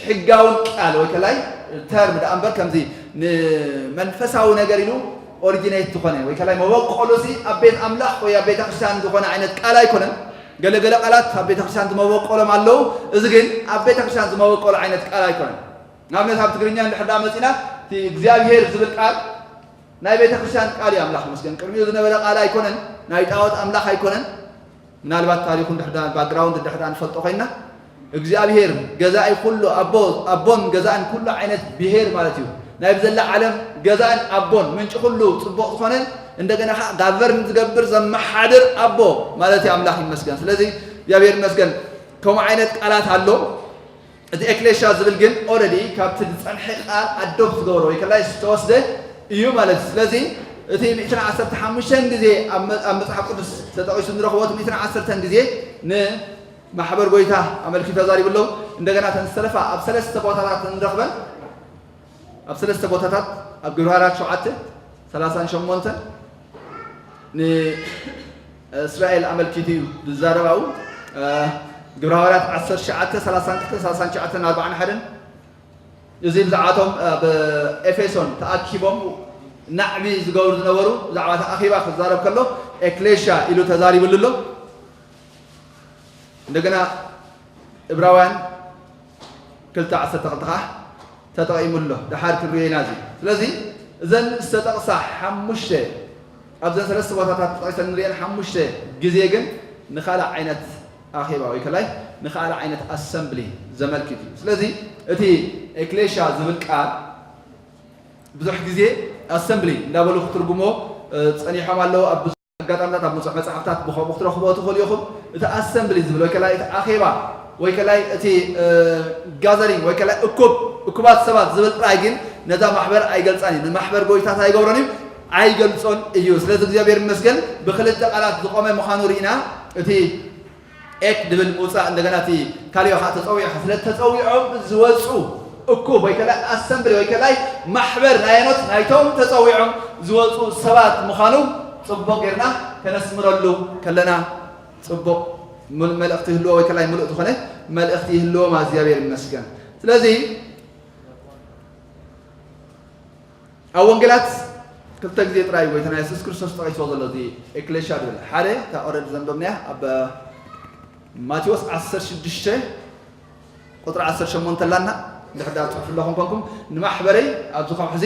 ሕጋውን ቃል ወይ ከላይ ተርም ደኣ እምበር ከምዚ ንመንፈሳዊ ነገር ኢሉ ኦሪጂኔት ዝኾነ ወይ ከላይ መበቆሉ ሲ ኣብ ቤት ኣምላኽ ወይ ኣብ ቤተ ክርስቲያን ዝኾነ ዓይነት ቃል ኣይኮነን። ገለገለ ቃላት ኣብ ቤተ ክርስቲያን ዝመበቆሎም ኣለዉ። እዚ ግን ኣብ ቤተ ክርስቲያን ዝመበቆሉ ዓይነት ቃል ኣይኮነን። ንኣብነት ኣብ ትግርኛ እንድሕር ደኣ መፂና እቲ እግዚኣብሔር ዝብል ቃል ናይ ቤተ ክርስቲያን ቃል እዩ። ኣምላኽ መስገን ቅድሚኡ ዝነበረ ቃል ኣይኮነን፣ ናይ ጣዖት ኣምላኽ ኣይኮነን። ምናልባት ታሪኹ እንድሕር ደኣ ባክግራውንድ እንድሕር ደኣ ንፈልጦ ኮይና እግዚኣብሔር ገዛኢ ኩሉ ኣቦ ኣቦን ገዛእን ኩሉ ዓይነት ብሄር ማለት እዩ። ናይ ብዘላ ዓለም ገዛእን ኣቦን ምንጪ ኩሉ ፅቡቕ ዝኾነ እንደገና ከዓ ጋቨርን ዝገብር ዘመሓድር ኣቦ ማለት እዩ። ኣምላኽ ይመስገን። ስለዚ እግዚኣብሔር ይመስገን ከምኡ ዓይነት ቃላት ኣሎ። እቲ ኤክሌሽያ ዝብል ግን ኦረዲ ካብቲ ዝጸንሐ ቃል ኣዶፕት ዝገበሮ ወይ ከላይ ዝተወስደ እዩ ማለት እዩ። ስለዚ እቲ ሚእትን ዓሰርተ ሓሙሽተን ግዜ ኣብ መ- ኣብ መጽሓፍ ቅዱስ ተጠቒሱ ንረኽቦ፣ እቲ ሚእትን ዓሰርተን ግዜ ንማሕበር ጎይታ ኣመልኪቱ ተዛሪቡ ኣሎ። እንደገና እተን ዝተረፋ ኣብ ሰለስተ ቦታታት ንረኽበን፣ ኣብ ሰለስተ ቦታታት፣ ኣብ ግብረ ሃዋርያት ሸውዓተ ሰላሳን ሸሞንተን ንእስራኤል ኣመልኪቱ እዩ ዝዛረብ። ኣብኡ ግብረ ሃዋርያት ዓሰርተ ትሽዓተ ሰላሳን ክልተን ሰላሳን ትሽዓተን ኣርባዓን ሓደን፣ እዚ ብዛዕባቶም ኣብ ኤፌሶን ተኣኪቦም ናዕቢ ዝገብሩ ዝነበሩ ብዛዕባ እቲ ኣኼባ ክዛረብ ከሎ ኤክሌሽያ ኢሉ ተዛሪብሉ ኣሎ። እንደገና እብራውያን ክልተ ዓሰርተ ክልተ ከዓ ተጠቒሙ ኣሎ። ደሓር ክንሪኦ ኢና እዚ። ስለዚ እዘን ዝተጠቕሳ ሓሙሽተ፣ ኣብዘን ሰለስተ ቦታታት ተጠቒሰን ንሪአን ሓሙሽተ ግዜ ግን ንኻልእ ዓይነት ኣኼባ ወይ ከላይ ንኻልእ ዓይነት ኣሰምብሊ ዘመልክት እዩ። ስለዚ እቲ ኤክሌሽያ ዝብል ቃል ብዙሕ ግዜ ኣሰምብሊ እንዳበሉ ክትርጉሞ እ፣ ጸኒሖም ኣለዉ። ኣብ ብዙሕ ኣጋጣሚታት ኣብ ብዙሕ መጽሓፍታት ብኸምኡ ክትረኽቦ ትኽእሉ ኢኹም። እቲ ኣሰምብሊ ዝብል ወይ ከላይ እቲ ኣኼባ ወይ ከላይ እቲ እ፣ ጋዘሪንግ ወይ ከላይ እኩብ እኩባት ሰባት ዝብል ጥራይ ግን ነዛ ማሕበር ኣይገልጻን እዩ። ንማሕበር ጎይታ እንታይ ኣይገብሮን እዩ? ኣይገልጾን እዩ። ስለዚ እግዚኣብሔር ይመስገን ብክልተ ቃላት ዝቆመ ምዃኑ ርኢና እቲ ኤክ ድብል ምውፃእ እንደገና እቲ ካሊኦ ከዓ ተፀዊዑ ስለ ተፀዊዖም ዝወፁ እኩብ ወይ ከላይ ኣሰምብሊ ወይ ከላይ ማሕበር ናይ ኣኖት ናይቶም ተፀዊዖም ዝወፁ ሰባት ምዃኑ ፅቡቅ ጌርና ከነስምረሉ ከለና ፅቡቅ ሙሉእ መልእክቲ ይህልዎ ወይ ከላይ ሙሉእ ዝኾነ መልእክቲ ይህልዎ ማለት እግዚኣብሔር ይመስገን። ስለዚ ኣብ ወንጌላት ክልተ ግዜ ጥራይ ጎይታና የሱስ ክርስቶስ ጠቒስዎ ዘሎ እዚ ኤክሌሽያ ዝብል ሓደ እታ ኦረድ ዘንበብናያ ኣብ ማቴዎስ ዓሰርተ ሽዱሽተ ቁፅሪ ዓሰርተ ሸሞንተ ኣላና። እንድሕር ዳ ፅሑፍ ኣለኹም ኮንኩም ንማሕበረይ ኣብዚ ከውሒ እዚ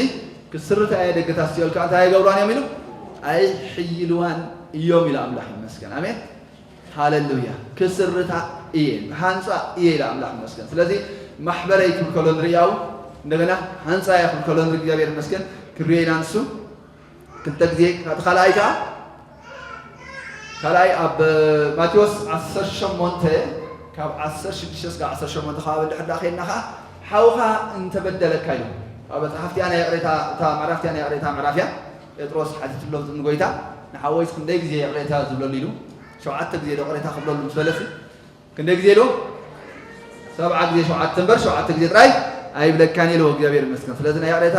ክስርታ እየ ደገታት ሲኦል ከዓ እንታይ ኣይገብርዋን እዮም ኢሉ ኣይሕይልዋን እዮም ኢሉ ኣምላኽ ይመስገን። ኣሜን። ሃሌሉያ። ክስርታ እየ፣ ሃንፃ እየ ኢለ ኣምላኽ ይመስገን። ስለዚ ማሕበረይ ክብል ከሎ ንርኢ፣ ያው እንደገና ሃንፃ እየ ክብል ከሎ ንርኢ፣ እግዚኣብሔር ይመስገን። ክርዮ ኢና ንሱ ክልተ ግዜ። እቲ ካልኣይ ከዓ ካልኣይ ኣብ ማቴዎስ ዓሰርተ ሸሞንተ ካብ ዓሰርተ ሽዱሽተ እስካብ ዓሰርተ ሸሞንተ ከባቢ እንድሕር ዳ ከይድና ከዓ ሓውኻ እንተበደለካ ኢሉ ኣብ መፅሓፍቲያ ናይ ይቕሬታ እታ ምዕራፍቲያ ናይ ይቕሬታ ምዕራፍያ ጴጥሮስ ሓቲትሎ ንጎይታ ንሓወይስ ክንደይ ግዜ ይቕሬታ ዝብለሉ ኢሉ ሸውዓተ ግዜ ዶ ቅሬታ ክብለሉ ምስ በለሲ ክንደይ ግዜ ኢሉ? ሰብዓ ግዜ ሸውዓተ እምበር ሸውዓተ ግዜ ጥራይ ኣይብለካን ኢሉ እግዚኣብሔር ይመስገን። ስለዚ ናይ ይቕሬታ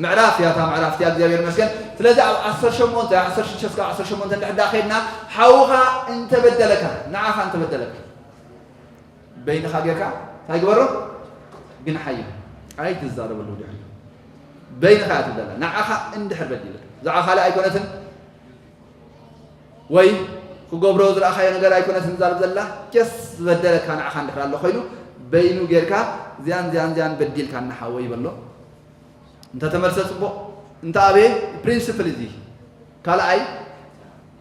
ምዕራፍ ያታ ምዕራፍ እቲያ እግዚኣብሔር ይመስገን። ስለዚ ኣብ ዓሰርተ ሸሞንተ ዓሰርተ ሽዱሽተ እስካብ ዓሰርተ ሸሞንተ እንድሕር ዳ ከይድና ሓውኻ እንተበደለካ ንዓኻ እንተበደለካ በይንኻ ጌርካ እንታይ ግበሮ? ግንሓዮ። ኣይትዛረበሉ ድሕሪ በይንኻ እያ ትብለላ። ንዓኻ እንድሕር በዲለካ ብዛዕባ ካልእ ኣይኮነትን ወይ ክገብሮ ዝረኣኻዮ ነገር ኣይኮነትን ዛረብ ዘላ ጀስ ዝበደለካ ንዓኻ እንድሕር ኣሎ ኮይኑ በይኑ ጌርካ ዚያን ዚያን ዚያን በዲልካ እናሓወይ በሎ። እንተተመልሰ ፅቡቕ እንተ ኣበየ ፕሪንስፕል እዚ ካልኣይ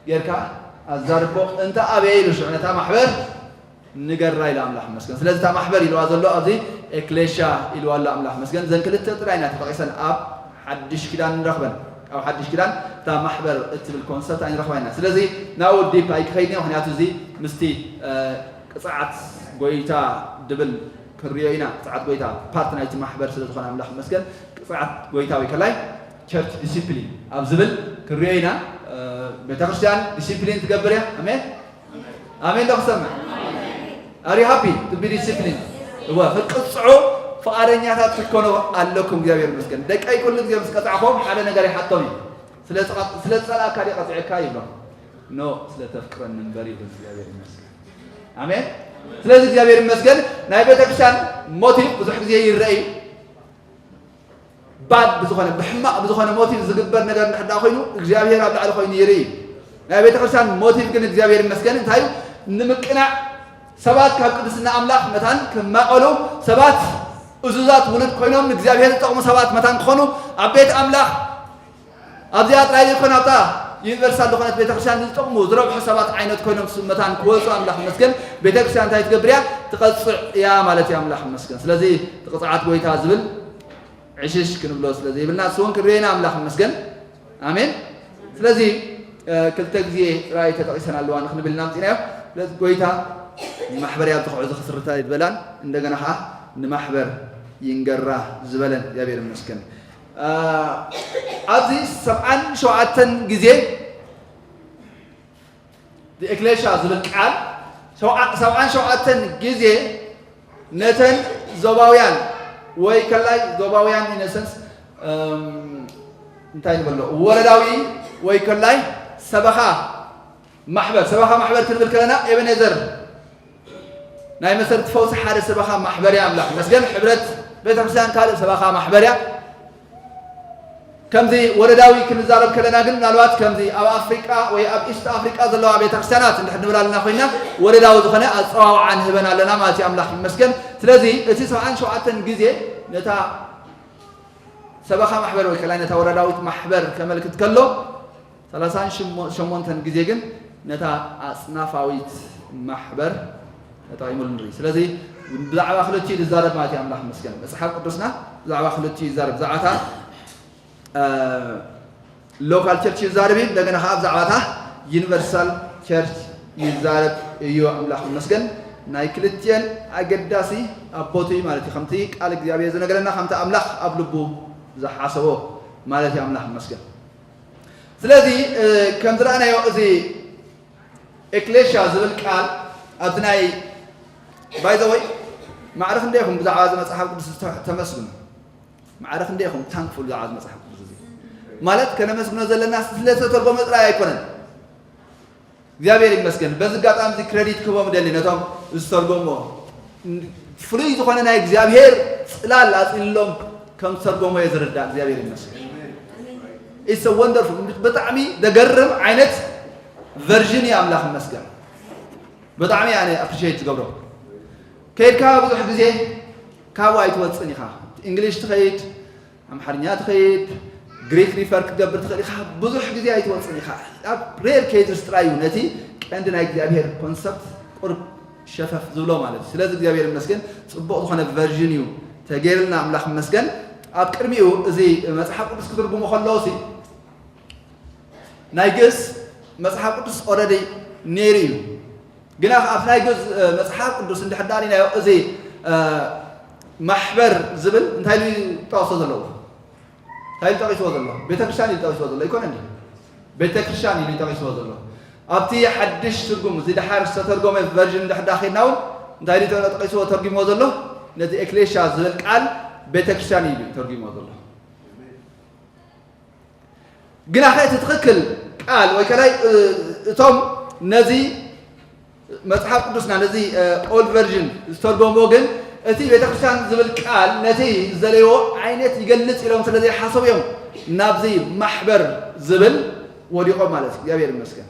ጌርካ ኣዛርቦ እንተ ኣበየ ኢሉ ሽዑ ነታ ማሕበር ንገራ ኢሉ ኣምላኽ ይመስገን። ስለዚ እታ ማሕበር ኢልዋ ዘሎ ኣብዚ ኤክሌሽያ ኢልዋ ኣሎ ኣምላኽ ይመስገን። እዘን ክልተ ጥራይ ኢና ተጠቒሰን ኣብ ሓድሽ ኪዳን ንረኽበን። ኣብ ሓድሽ ኪዳን እታ ማሕበር እትብል ኮንሰፕት ኣይንረኽባ ኢና። ስለዚ ናብኡ ዲፕ ኣይክኸይድን እየ፣ ምክንያቱ እዚ ምስቲ እ፣ ቅፅዓት ጎይታ ድብል ክንሪኦ ኢና። ቅፅዓት ጎይታ ፓርት ናይቲ ማሕበር ስለ ዝኾነ ኣምላኽ ይመስገን። ቅፅዓት ጎይታ ወይ ከላይ ቸርች ዲሲፕሊን ኣብ ዝብል ክንሪኦ ኢና። እ፣ ቤተክርስትያን ዲሲፕሊን ትገብር እያ። ኣሜን። ኣሜን ዶ ክሰምዕ? Are you happy to be disciplined? እወ፣ ክትቅፅዑ ፍቓደኛታት ክትኮኑ ኣለኩም። እግዚኣብሔር ይመስገን። ደቀይ ኩሉ ግዜ ምስ ቀፃዕኹም ሓደ ነገር ይሓቶም እዩ። ስለ ዝቐ- ስለ ዝፀላእካ ድየ ቀፂዐካ ይብሎም። ኖ፣ ስለ ተፍቅረኒ እምበር ይብል። እግዚኣብሔር ይመስገን። ኣሜን። ስለዚ እግዚኣብሔር ይመስገን። ናይ ቤተክርስትያን ሞቲቭ ብዙሕ ግዜ ይረአ እዩ። ባድ ብዝኾነ ብሕማቕ ብዝኾነ ሞቲቭ ዝግበር ነገር እንድሕር ደኣ ኮይኑ እግዚኣብሔር ኣብ ላዕሊ ኮይኑ ይርኢ። ናይ ቤተ ክርስቲያን ሞቲቭ ግን እግዚኣብሔር ይመስገን እንታይ እዩ? ንምቅናዕ፣ ሰባት ካብ ቅድስና ኣምላኽ መታን ክማቐሉ፣ ሰባት እዙዛት ውሉድ ኮይኖም ንእግዚኣብሔር ዝጠቕሙ ሰባት መታን ክኾኑ፣ ኣብ ቤት ኣምላኽ ኣብዚኣ ጥራይ ዘይኮነ ኣብታ ዩኒቨርሳል ዝኾነት ቤተ ክርስቲያን ዝጠቕሙ ዝረብሑ ሰባት ዓይነት ኮይኖም መታን ክወፁ ኣምላኽ ይመስገን። ቤተ ክርስቲያን እንታይ ትገብር እያ? ትቐፅዕ እያ ማለት እዩ። ኣምላኽ ይመስገን። ስለዚ እቲ ቅፅዓት ጎይታ ዝብል ዕሽሽ ክንብሎ ስለ ዘይብልና፣ ንሱ እውን ክርእየና ኣምላኽ ይመስገን። ኣሜን። ስለዚ፣ እ፣ ክልተ ግዜ ጥራይ ተጠቒሰን ኣለዋ ንክንብል ኢና ኣምጺእናዮ። ስለዚ ጎይታ ማሕበርያ ኣብዚ ክዕዞ ክስርታ ይበላን፣ እንደገና ኸዓ ንማሕበር ይንገራ ዝበለን እግዚኣብሔር ይመስገን። አ፣ ኣብዚ ሰብዓን ሸውዓተን ግዜ ኤክሌሽያ ዝብል ቃል ሰብዓ-፣ ሰብዓን ሸውዓተን ግዜ ነተን ዞባውያን ወይ ከላይ ዞባውያን ኢነሰንስ እንታይ ንበሎ ወረዳዊ ወይ ከላይ ሰበኻ ማሕበር ሰበኻ ማሕበር ክንብል ከለና ኤበኔዘር ናይ መሰረት ፈውሲ ሓደ ሰበኻ ማሕበርያ ኣምላኽ መስገን ሕብረት ቤተክርስትያን ካልእ ሰበኻ ማሕበርያ ከምዚ ወረዳዊ ክንዛረብ ከለና ግን ምናልባት ከምዚ ኣብ ኣፍሪቃ ወይ ኣብ ኢስት ኣፍሪቃ ዘለዋ ቤተክርስትያናት እንድሕር ንብል ኣለና ኮይና ወረዳዊ ዝኾነ ኣፀዋውዓ ንህበን ኣለና ማለት እዩ። ኣምላኽ ይመስገን። ስለዚ እቲ ሰብዓን ሸውዓተን ግዜ ነታ ሰበኻ ማሕበር ወይ ከላይ ነታ ወረዳዊት ማሕበር ከመልክት ከሎ ሰላሳን ሸሞንተን ግዜ ግን ነታ ኣጽናፋዊት ማሕበር ተጠቒሙሉ ንርኢ። ስለዚ ብዛዕባ ክልቲኡ ዝዛረብ ማለት እዩ። ኣምላኽ ይመስገን። መጽሓፍ ቅዱስና ብዛዕባ ክልቲኡ ይዛረብ። ብዛዕባ እታ ሎካል ቸርች ይዛረብ እዩ። እንደገና ከዓ ብዛዕባ እታ ዩኒቨርሳል ቸርች ይዛረብ እዩ። ኣምላኽ ይመስገን። ናይ ክልቲኤን ኣገዳሲ ኣቦት እዩ ማለት እዩ። ከምቲ ቃል እግዚኣብሔር ዝነገረና ከምቲ ኣምላኽ ኣብ ልቡ ዝሓሰቦ ማለት እዩ። ኣምላኽ ይመስገን። ስለዚ ከም ዝረኣናዮ እዚ ኤክሌሽያ ዝብል ቃል ኣብቲ ናይ ባይ ዘ ወይ ማዕረ ክንደይ ኢኹም ብዛዕባ እዚ መጽሓፍ ቅዱስ ተመስግኑ? ማዕረ ክንደይ ኢኹም ታንክፉል ብዛዕባ እዚ መጽሓፍ ቅዱስ እዚ? ማለት ከነመስግኖ ዘለና ስለዝተተርጎመ ጥራይ ኣይኮነን። እግዚኣብሔር ይመስገን። በዚ ኣጋጣሚ እዚ ክሬዲት ክህቦም ደሊ ነቶም ዝተርጎሞ ፍሉይ ዝኾነ ናይ እግዚኣብሔር ጽላል ኣጽሊሎም ከም ዝተርጎሞ እየ ዝርዳእ። እግዚኣብሔር ይመስገን። It's a wonderful ብጣዕሚ ዘገርም ዓይነት ቨርዥን እዩ። ኣምላኽ ይመስገን። ብጣዕሚ ኣነ ኣፕሪሺየት ዝገብሮ ከይድካ ብዙሕ ግዜ ካብኡ ኣይትወፅን ኢኻ። እንግሊሽ ትኸይድ ኣምሓርኛ ትኸይድ ግሪክ ሪፈር ክትገብር ትኽእል ኢኻ። ብዙሕ ግዜ ኣይትወፅን ኢኻ። ኣብ ሬር ኬዝስ ጥራይ እዩ ነቲ ቀንዲ ናይ እግዚኣብሔር ኮንሰፕት ቁርብ ሸፈፍ ዝብሎ ማለት እዩ። ስለዚ እግዚኣብሔር ይመስገን ጽቡቕ ዝኾነ ቨርዥን እዩ ተገይርልና ኣምላኽ ይመስገን። ኣብ ቅድሚኡ እዚ መጽሓፍ ቅዱስ ክትርጉሙ ከለዉ ሲ ናይ ግእዝ መጽሓፍ ቅዱስ ኦረዲ ነይሩ እዩ። ግና ኣብ ናይ ግእዝ መጽሓፍ ቅዱስ እንድሕር ዳሪናዮ እዚ ማሕበር ዝብል እንታይ ኢሉ ጠቕሶ ዘለዎ እንታይ ኢሉ ጠቒስዎ ዘሎ? ቤተክርስትያን ኢሉ ጠቒስዎ ዘሎ ኣይኮነን ድዩ? ቤተክርስትያን ኢሉ ጠቒስዎ ዘሎ ኣብቲ ሓድሽ ትርጉም እዚ ድሓር ዝተተርጎመ ቨርዥን እንድሕር ዳ ኸድና እውን እንታይ ኢሉ ጠቒስዎ ተርጉምዎ ዘሎ? ነቲ ኤክሌሽያ ዝብል ቃል ቤተክርስትያን ኢሉ ተርጉምዎ ዘሎ። ግና ኸ እቲ ትኽክል ቃል ወይ ከላይ እቶም ነዚ መጽሓፍ ቅዱስና ነዚ ኦልድ ቨርዥን ዝተርጎምዎ ግን እቲ ቤተክርስትያን ዝብል ቃል ነቲ ዝደለይዎ ዓይነት ይገልጽ ኢሎም ስለ ዘይሓሰቡ እዮም ናብዚ ማሕበር ዝብል ወዲቖም ማለት እዩ። እግዚኣብሔር ይመስገን።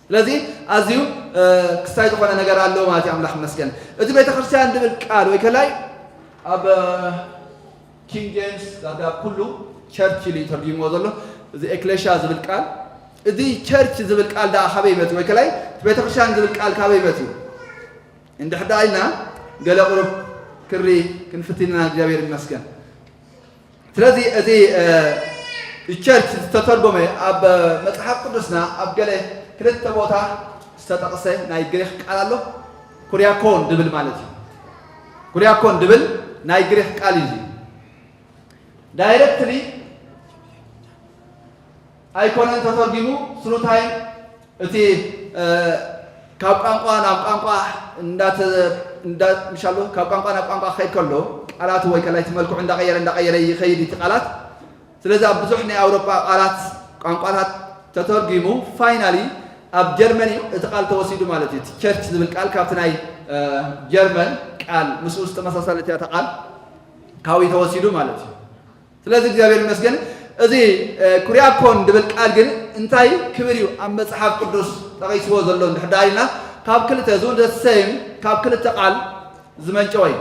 ስለዚ ኣዝዩ ክስታይ ዝኾነ ነገር ኣለዎ ማለት እዩ። ኣምላኽ ይመስገን። እቲ ቤተክርስትያን ዝብል ቃል ወይ ከላይ ኣብ ኪንግ ጄምስ ዳርጋ ኩሉ ቸርች ኢሉ እዩ ተርጊምዎ ዘሎ። እዚ ኤክሌሽያ ዝብል ቃል እዚ ቸርች ዝብል ቃል ደኣ ካበይ መፅኡ? ወይ ከላይ እቲ ቤተክርስትያን ዝብል ቃል ካበይ መፅኡ? እንድሕር ደኣ ኢልና ገለ ቁሩብ ክሪ ክንፍትን ኢና። እግዚኣብሔር ይመስገን። ስለዚ እዚ ቸርች ዝተተርጎመ ኣብ መፅሓፍ ቅዱስና ኣብ ገለ ክልተ ቦታ ዝተጠቕሰ ናይ ግሪክ ቃል ኣሎ። ኩሪያኮን ድብል ማለት እዩ። ኩሪያኮን ድብል ናይ ግሪክ ቃል እዩ። ዳይረክትሊ ኣይኮነን ተተርጊሙ ስሩ ታይም እቲ ካብ ቋንቋ ናብ ቋንቋ እንዳተ እንዳ ምሻሎ ካብ ቋንቋ ናብ ቋንቋ ክኸይድ ከሎ ቃላቱ ወይ ከላይ እቲ መልክዑ እንዳቀየረ እንዳቀየረ ይኸይድ እቲ ቃላት። ስለዚ ኣብ ብዙሕ ናይ ኣውሮጳ ቃላት ቋንቋታት ተተርጊሙ ፋይናሊ ኣብ ጀርመን እዩ እቲ ቃል ተወሲዱ ማለት እዩ። እቲ ቸርች ዝብል ቃል ካብቲ ናይ ጀርመን ቃል ምስኡ ዝተመሳሰለት እያ እታ ቃል ካብኡ ተወሲዱ ማለት እዩ። ስለዚ እግዚኣብሔር ይመስገን። እዚ ኩሪያኮን ድብል ቃል ግን እንታይ ክብል እዩ ኣብ መጽሓፍ ቅዱስ ጠቒስዎ ዘሎ እንድሕር ደኣ ኢልና ካብ ክልተ ዝውደት ሰይም ካብ ክልተ ቃል ዝመንጨወ እዩ።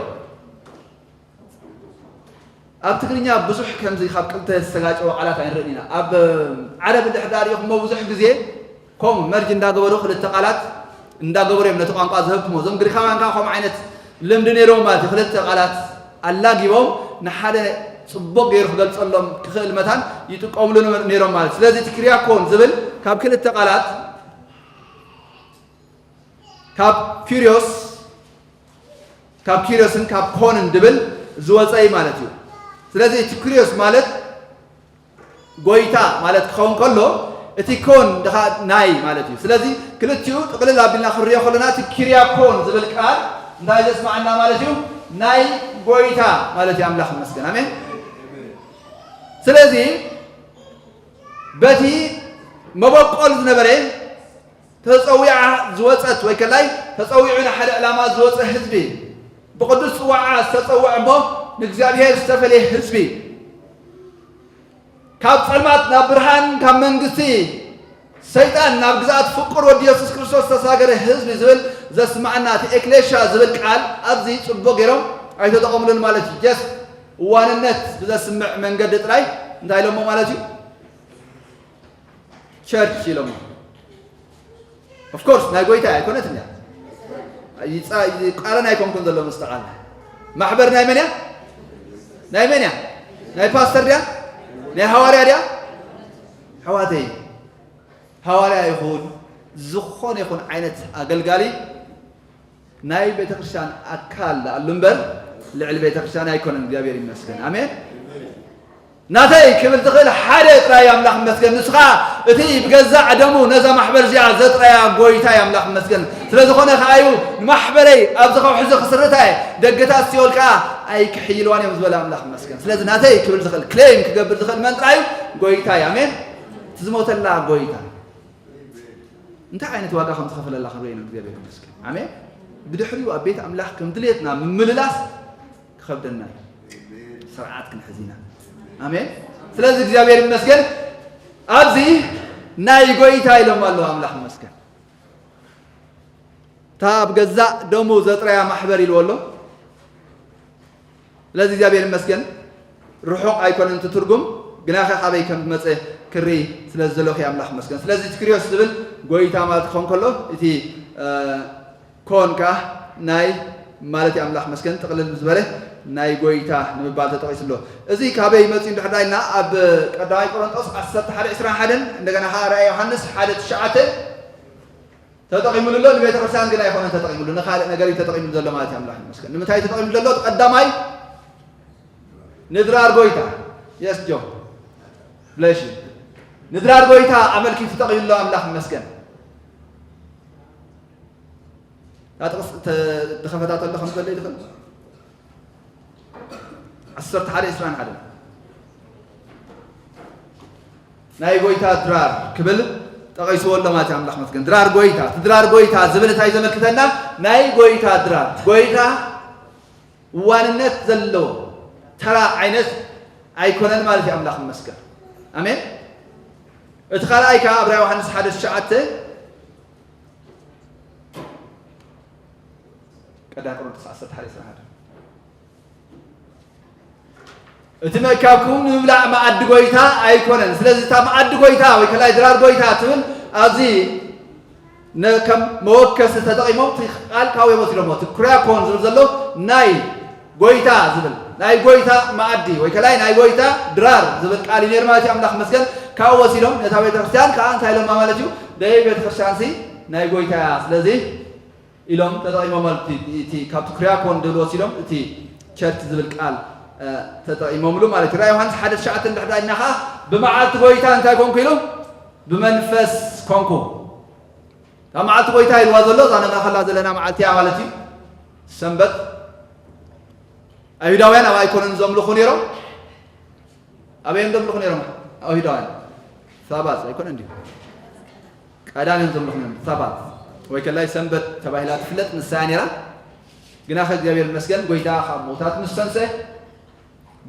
ኣብ ትግርኛ ብዙሕ ከምዚ ካብ ክልተ ዝተጋጨወ ቃላት ኣይንርእን ኢና። ኣብ ዓረብ እንድሕር ደኣ ሪኢኹሞ ብዙሕ ግዜ ከምኡ መርጅ እንዳገበሩ ክልተ ቃላት እንዳገበሩ እዮም ነቲ ቋንቋ ዝህብትሞ። እዞም ግሪካውያን ከዓ ከምኡ ዓይነት ልምዲ ነይሮም ማለት እዩ። ክልተ ቃላት ኣላጊቦም ንሓደ ጽቡቕ ገይሩ ክገልጸሎም ክኽእል መታን ይጥቀምሉ ነይሮም ማለት እዩ። ስለዚ እቲ ክሪያኮን ዝብል ካብ ክልተ ቃላት ካብ ኪሪዮስ ካብ ኪርዮስን ካብ ኮንን ድብል ዝወፀ እዩ ማለት እዩ። ስለዚ እቲ ኪርዮስ ማለት ጎይታ ማለት ክኸውን ከሎ፣ እቲ ኮን ድኻ ናይ ማለት እዩ። ስለዚ ክልቲኡ ጥቕልል ኣቢልና ክንሪኦ ከለና፣ እቲ ኪርያኮን ዝብል ቃል እንታይ ዘስማዓና ማለት እዩ? ናይ ጎይታ ማለት እዩ። ኣምላኽ ይመስገን። ኣሜን። ስለዚ በቲ መበቆል ዝነበረ ተጸዊዓ ዝወጸት ወይ ከላይ ተጸዊዑ ንሓደ ዕላማ ዝወጸ ህዝቢ፣ ብቕዱስ ጽዋዓ ዝተጸውዐ እሞ ንእግዚኣብሔር ዝተፈለየ ህዝቢ፣ ካብ ጸልማት ናብ ብርሃን፣ ካብ መንግስቲ ሰይጣን ናብ ግዝኣት ፍቁር ወዲ የሱስ ክርስቶስ ዝተሳገረ ህዝቢ ዝብል ዘስማዓና፣ እቲ ኤክሌሽያ ዝብል ቃል ኣብዚ ጽቡቕ ገይሮም ኣይተጠቐምሉን ማለት እዩ። ጀስት እዋንነት ብዘስምዕ መንገዲ ጥራይ እንታይ ኢሎሞ ማለት እዩ? ቸርች ኢሎሞ። ኦፍኮርስ ናይ ጎይታ ኣይኮነትን እያ። ይጻ-፣ ይቃረን ኣይኮንኩን ዘሎ ምስ ጠቓላ። ማሕበር ናይ መን እያ? ናይ መን እያ? ናይ ፓስተር ድያ? ናይ ሃዋርያ ድያ? ኣሕዋተይ፣ ሃዋርያ ይኹን ዝኾነ ይኹን ዓይነት ኣገልጋሊ ናይ ቤተክርስትያን ኣካል ደኣሉ እምበር ልዕሊ ቤተክርስትያን ኣይኮነን። እግዚኣብሔር ይመስገን። ኣሜን። ናተይ ክብል ዝኽእል ሓደ ጥራይ ኣምላኽ ይመስገን። ንሱ ኸኣ እቲ ብገዛእ ደሙ ነዛ ማሕበር እዚኣ ዘጥረያ ጎይታ እዩ ኣምላኽ ይመስገን። ስለ ዝኾነ ኸኣ እዩ ንማሕበረይ ኣብዚ ከውሒ እዚ ክስርታ እየ፣ ደገታት ሲኦል ከኣ ኣይክሕይልዋን እዮም ዝበለ ኣምላኽ ይመስገን። ስለዚ ናተይ ክብል ዝኽእል፣ ክሌም ክገብር ዝኽእል መን ጥራይ እዩ? ጎይታ እዩ። ኣሜን። እቲ ዝሞተላ ጎይታ። እንታይ ዓይነት ዋጋ ከም ዝኸፈለላ ክንርኢ ኢና። እግዚኣብሔር ይመስገን። ኣሜን። ብድሕሪኡ ኣብ ቤት ኣምላኽ ከም ድሌትና ምምልላስ ክኸብደና እዩ። ስርዓት ክንሕዝ ኢና። ኣሜን። ስለዚ እግዚኣብሔር ይመስገን። ኣብዚ ናይ ጎይታ ኢሎም ኣለዉ። ኣምላኽ ይመስገን። እታ ኣብ ገዛእ ደሙ ዘጥረያ ማሕበር ኢልዎ ኣሎ። ስለዚ እግዚኣብሔር ይመስገን። ርሑቕ ኣይኮነን እቲ ትርጉም፣ ግናኸ ካበይ ከም ዝመጸ ክርኢ ስለ ዝደለኹ ኣምላኽ ይመስገን። ስለዚ እቲ ክሪዮስ ዝብል ጎይታ ማለት ክኸውን ከሎ፣ እቲ፣ እ፣ ኮን ከኣ ናይ ማለት እዩ። ኣምላኽ ይመስገን። ጥቕልል ዝበለ ናይ ጎይታ ንምባል ተጠቒሱ ኣሎ። እዚ ካበይ መጺኡ እንድሕር ዳኢልና፣ ኣብ ቀዳማይ ቆሮንጦስ ዓሰርተ ሓደ ዕስራን ሓደን፣ እንደገና ከኣ ራእይ ዮሃንስ ሓደ ትሽዓተ ተጠቒሙሉ ኣሎ። ንቤተ ክርስቲያን ግን ኣይኮነን ተጠቒሙሉ፣ ንኻልእ ነገር እዩ ተጠቒሙሉ ዘሎ ማለት እዩ። ኣምላኽ ይመስገን። ንምንታይ ተጠቒሙሉ ዘሎ? እቲ ቀዳማይ ንድራር ጎይታ። የስ ጆ። ብለሽ። ንድራር ጎይታ ኣመልኪቱ ተጠቒሙሉ ኣሎ። ኣምላኽ ይመስገን። እታ ጥቕስ ተ-፣ ተኸፈታተሎ ከም ዘሎ ይድኽል። ዓሰርተ ሓደ ዕስራን ሓደን። ናይ ጎይታ ድራር ክብል ጠቒስዎ ኣሎ ማለት እዩ። ኣምላኽ መስገን። ድራር ጎይታ፣ እቲ ድራር ጎይታ ዝብል እንታይ ዘመልክተና? ናይ ጎይታ ድራር፣ ጎይታ ዋንነት ዘለዎ ተራ ዓይነት ኣይኮነን ማለት እዩ። ኣምላኽ ይመስገን። ኣሜን። እቲ ካልኣይ ከኣ ኣብ ራእይ ዮሃንስ ሓደ ትሽዓተ፣ ቀዳም ቆሮንቶስ ዓሰርተ ሓደ ዕስራን ሓደን። እቲ ምእካብኩም ንምብላዕ መኣዲ ጎይታ ኣይኮነን። ስለዚ እታ መኣዲ ጎይታ ወይ ከላይ ድራር ጎይታ ትብል ኣብዚ ነ-፣ ከም መወከሲ ተጠቒሞም እቲ ቃል ካውዮም ወሲዶሞ። እቲ ኩሪያኮን ዝብል ዘሎ ናይ ጎይታ ዝብል፣ ናይ ጎይታ መኣዲ ወይ ከላይ ናይ ጎይታ ድራር ዝብል ቃል እዩ ነይሩ ማለት እዩ። ኣምላኽ መስገን ካብኡ ወሲዶም ነታ ቤተክርስትያን ከዓ እንታይ ኢሎማ ማለት እዩ? ደይ ቤተክርስትያን ሲ ናይ ጎይታ እያ። ስለዚ ኢሎም ተጠቒሞም ማለት እዩ። እቲ ካብቲ ኩሪያኮን ዝብል ወሲዶም እቲ ቸርች ዝብል ቃል፣ እ፣ ተጠቒሞምሉ ማለት እዩ። ራእይ ዮሃንስ ሓደ ትሽዓተ እንድሕር ዳኢና ከዓ ብመዓልቲ ጎይታ እንታይ ኮንኩ ኢሉ? ብመንፈስ ኮንኩ። ካብ መዓልቲ ጎይታ ኢልዋ ዘሎ እዛ ነናኸላ ዘለና መዓልቲ እያ ማለት እዩ። ሰንበት ኣይሁዳውያን ኣብ ኣይኮነን ዘምልኹ ነይሮም። ኣበይ እዮም ዘምልኹ ነይሮም? ኣይሁዳውያን። ሳባት ኣይኮነን ድዩ? ቀዳም እዮም ዘምልኹ ነይሮም። ሳባት ወይ ከላይ ሰንበት ተባሂላ ትፍለጥ ንሳ እያ ነይራ። ግና ከ እግዚኣብሔር ይመስገን ጎይታ ካብ ሞታት ምስ ተንስአ፣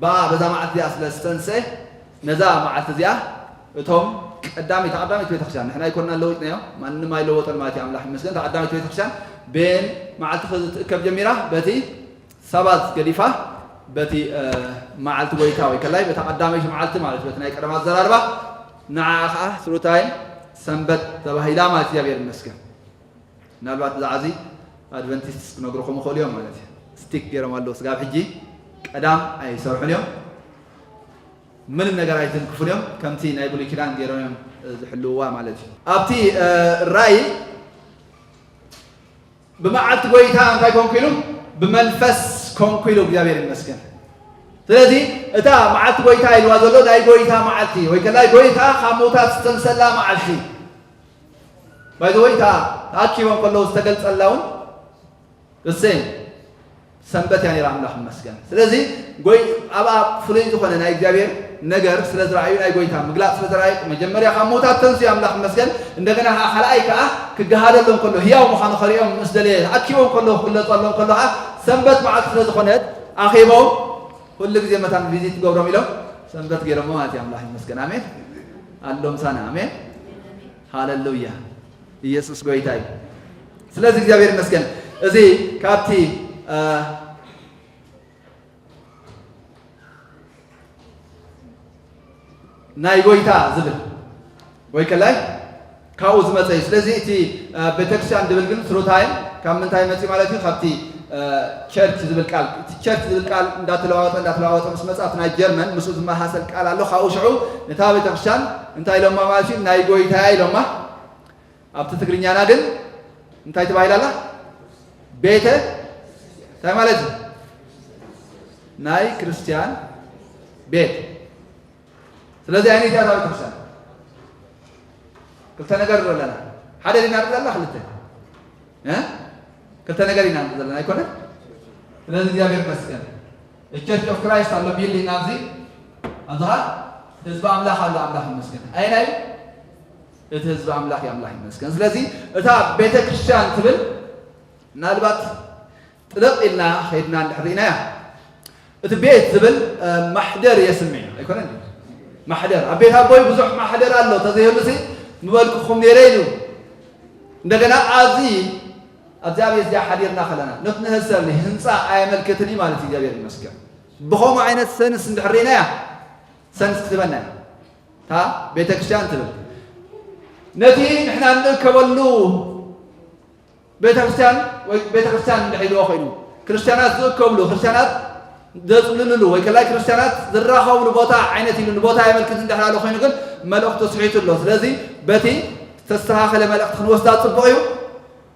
ብኣ በዛ መዓልቲ እዚኣ ስለ ዝተንስአ፣ ነዛ መዓልቲ እዚኣ እቶም ቀዳመይቲ፣ እታ ቀዳመይቲ ቤተክርስትያን፣ ንሕና ኣይኮንና ለዊጥናዮ፣ ማንም ኣይለወጠን ማለት እዩ፣ ኣምላኽ ይመስገን። እታ ቀዳመይቲ ቤተክርስትያን በየን መዓልቲ ክትእከብ ጀሚራ? በቲ ሳባት ገዲፋ፣ በቲ፣ እ፣ መዓልቲ ጎይታ ወይ ከላይ በታ ቀዳመይቲ መዓልቲ ማለት እዩ፣ በቲ ናይ ቀደም ኣዘራርባ፣ ንዓኣ ኸዓ ስሩታይን ሰንበት ተባሂላ ማለት እዩ፣ እግዚኣብሔር ይመስገን። ምናልባት ብዛዕባ እዚ ኣድቨንቲስት ክነግርኹም ይኽእሉ እዮም ማለት እዩ። ስቲክ ገይሮም ኣለዉ። ስጋብ ሕጂ ቀዳም ኣይሰርሑን እዮም። ምንም ነገር ኣይትንክፉን እዮም። ከምቲ ናይ ብሉይ ኪዳን ገይሮም እዮም ዝሕልውዋ ማለት እዩ። ኣብቲ፣ እ፣ ራእይ ብመዓልቲ ጎይታ እንታይ ኮንኩ ኢሉ? ብመንፈስ ኮንኩ ኢሉ እግዚኣብሔር ይመስገን። ስለዚ እታ መዓልቲ ጎይታ ኢልዋ ዘሎ ናይ ጎይታ መዓልቲ ወይ ከላይ ጎይታ ካብ ምውታት ዝተንሰላ መዓልቲ ባይዘ ወይ እታ ተኣኪቦም ከለዉ ዝተገልጸላ እውን እሰይ ሰንበት እያ ነይራ። ኣምላኽ ይመስገን። ስለዚ ጎይ ኣብኣ ፍሉይ ዝኾነ ናይ እግዚኣብሔር ነገር ስለ ዝረኣዩ ናይ ጎይታ ምግላፅ ስለ ዝረኣዩ መጀመርያ ካብ ምውታት ተንስኡ ኣምላኽ ይመስገን። እንደገና ከዓ ካልኣይ ከዓ ክገሃደሎም ከሎ ህያው ምዃኑ ከሪኦም ምስ ደለየ ተኣኪቦም ከሎ ክግለፀሎም ከሎ ከዓ ሰንበት መዓልቲ ስለ ዝኾነት ኣኺቦም ኩሉ ግዜ መታን ቪዚት ትገብሮም ኢሎም ሰንበት ገይሮሞ ማለት እዩ። ኣምላኽ ይመስገን። ኣሜን ኣሎ ምሳና። ኣሜን ሃለሉያ። ኢየሱስ ጎይታ እዩ። ስለዚ እግዚኣብሔር ይመስገን። እዚ ካብቲ ናይ ጎይታ ዝብል ወይ ከላይ ካብኡ ዝመፀ እዩ። ስለዚ እቲ ቤተክርስትያን ድብል ግን ትሩታይ ካብ ምንታይ መፂ ማለት እዩ? ካብቲ ቸርች ዝብል ቃል። እቲ ቸርች ዝብል ቃል እንዳተለዋወጠ እንዳተለዋወጠ ምስ መፃ ኣብቲ ናይ ጀርመን ምስኡ ዝመሳሰል ቃል ኣሎ። ካብኡ ሽዑ ነታ ቤተክርስትያን እንታይ ኢሎማ ማለት እዩ? ናይ ጎይታ ኢሎማ። ኣብቲ ትግርኛና ግን እንታይ ተባሂላ ኣላ? ቤተ እንታይ ማለት እዩ? ናይ ክርስቲያን ቤት። ስለዚ ኣይነት እያ ቤተ ክርስቲያን ክልተ ነገር ኣለና። ሓደ ዲና ዘለና ክልተ እ ክልተ ነገር ኢና ዘለና ኣይኮነን። ስለዚ እግዚኣብሔር ይመስገን። ቸርች ኦፍ ክራይስት ኣሎ ቢልዲንግ ኣብዚ ኣብዝኻ ህዝቢ ኣምላኽ ኣሎ። ኣምላኽ ይመስገን። ኣይናይ እቲ ህዝቢ ኣምላኽ እዩ። ኣምላኽ ይመስገን። ስለዚ እታ ቤተ ክርስቲያን ትብል ምናልባት ጥልቕ ኢልና ኸይድና እንድሕር ርኢናያ እቲ ቤት ዝብል ማሕደር የስምዕ ኣይኮነን። ማሕደር ኣብ ቤት ኣቦይ ብዙሕ ማሕደር ኣሎ ተዘይህሉሲ ምበልኩኹም ነይረ ኢሉ። እንደገና ኣብዚ ኣብዚኣ ቤት እዚኣ ሓዲርና ከለና ነት ንህሰብ ህንፃ ኣየመልክትን እዩ ማለት እዩ። እግዚኣብሔር ይመስገን። ብኸምኡ ዓይነት ሰንስ እንድሕር ርኢናያ ሰንስ ክትበና እያ እታ ቤተክርስትያን ትብል። ነቲ ንሕና እንእከበሉ ቤተክርስትያን ወይ ቤተክርስትያን እንድሕር ኢልዎ ኮይኑ ክርስትያናት ዝእከብሉ ክርስትያናት ዘፅልልሉ ወይ ከላይ ክርስትያናት ዝራኸብሉ ቦታ ዓይነት ኢሉ ንቦታ የመልክት እንድሕር ኣሎ ኮይኑ ግን መልእኽቱ ስሒቱ ኣሎ። ስለዚ በቲ ዝተስተኻኸለ መልእኽቲ ክንወስዳ ፅቡቕ እዩ።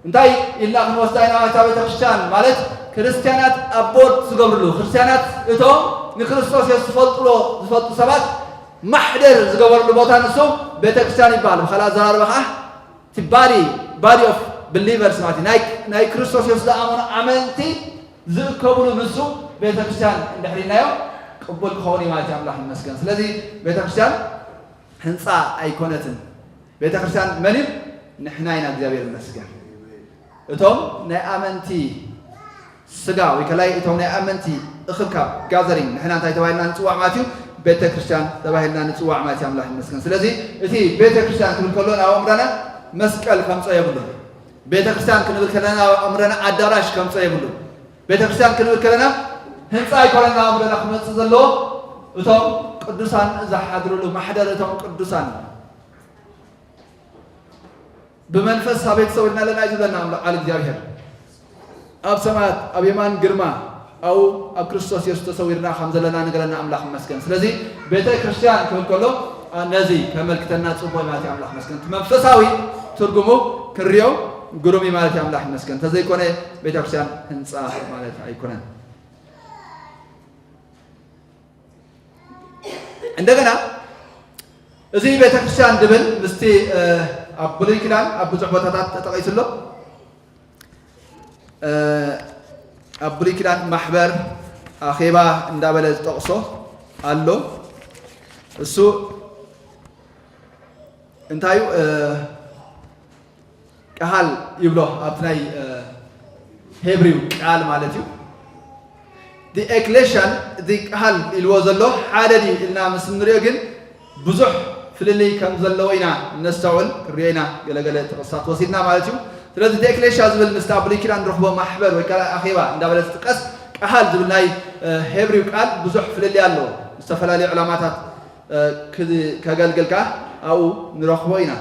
እንታይ ኢልና ክንወስዳ ኢና? እታ ቤተክርስትያን ማለት ክርስትያናት ኣብ ቦርድ ዝገብርሉ ክርስትያናት እቶም ንክርስቶስ የሱስ ዝፈልጥሎ ዝፈልጡ ሰባት ማሕደር ዝገበርሉ ቦታ ንሱ ቤተክርስትያን ይበሃል። ብካልእ ኣዘራርባ ከዓ እቲ ባዲ ባዲ ኦፍ ብሊቨርስ ማለት እዩ። ናይ ናይ ክርስቶስ የሱስ ዝኣመኑ ኣመንቲ ዝእከብሉ ንሱ ቤተክርስትያን እንድሕር ኢልናዮ ቅቡል ክኸውን እዩ ማለት እዩ። ኣምላኽ ይመስገን። ስለዚ ቤተክርስትያን ህንፃ ኣይኮነትን። ቤተክርስትያን መን እዩ? ንሕና ኢና። እግዚኣብሔር ይመስገን። እቶም ናይ ኣመንቲ ስጋ ወይ ከላይ እቶም ናይ ኣመንቲ እኽብካብ ጋዘሪንግ ንሕና እንታይ ተባሂልና ንፅዋዕ ማለት እዩ? ቤተ ክርስቲያን ተባሂልና ንፅዋዕ ማለት እዩ። ኣምላኽ ይመስገን። ስለዚ እቲ ቤተ ክርስቲያን ክብል ከሎ ናብ ኣእምሮና መስቀል ከምፀ የብሉን። ቤተ ክርስቲያን ክንብል ከለና ናብ ኣእምሮና ኣዳራሽ ከምፀ የብሉን። ቤተ ክርስቲያን ክንብል ከለና ህንፃ ኣይኮነን ናብ ኣእምሮና ክመፅእ ዘለዎ፣ እቶም ቅዱሳን ዝሓድርሉ ማሕደር እቶም ቅዱሳን ብመንፈስ ኣበይ ተሰዊርና ኣለና እዩ ዝብለና ኣምላኽ ቃል እግዚኣብሔር። ኣብ ሰማያት ኣብ የማን ግርማ ኣብኡ ኣብ ክርስቶስ የሱስ ተሰዊርና ከም ዘለና ነገረና ኣምላኽ ይመስገን። ስለዚ ቤተ ክርስቲያን ክብል ከሎ ኣ፣ ነዚ ከመልክተና ጽቡቕ እዩ ማለት እዩ። ኣምላኽ ይመስገን። እቲ መንፈሳዊ ትርጉሙ ክንሪኦ ግሩም እዩ ማለት እዩ። ኣምላኽ ይመስገን። እንተዘይኮነ ቤተ ክርስቲያን ህንጻ ማለት ኣይኮነን። እንደገና እዚ ቤተክርስትያን ድብል ምስቲ ኣብ ብሉይ ኪዳን ኣብ ብዙሕ ቦታታት ተጠቒሱ ኣሎ። ኣብ ብሉይ ኪዳን ማሕበር ኣኼባ እንዳበለ ዝጠቕሶ ኣሎ። እሱ እንታይ እዩ? ቃል ይብሎ ኣብቲ ናይ ሄብሪው ቃል ማለት እዩ። ኤክሌሽያን እዚ ቃል ኢልዎ ዘሎ ሓደ ድዩ ኢልና ምስ ንሪኦ ግን ብዙሕ ፍልልይ ከም ዘለዎ ኢና ነስተውዕል፣ ክንሪኦ ኢና ገለገለ ጥቕስታት ወሲድና ማለት እዩ። ስለዚ እቲ ኤክሌሽያ ዝብል ምስቲ ኣብ ብሉይ ኪዳን ንረኽቦ ማሕበር ወይ ከዓ ኣኼባ እንዳበለ ዝጥቀስ ቃል ዝብል ናይ ሄብሪው ቃል ብዙሕ ፍልልይ ኣለዎ። ዝተፈላለዩ ዕላማታት ከገልግል ከዓ ኣብኡ ንረኽቦ ኢና።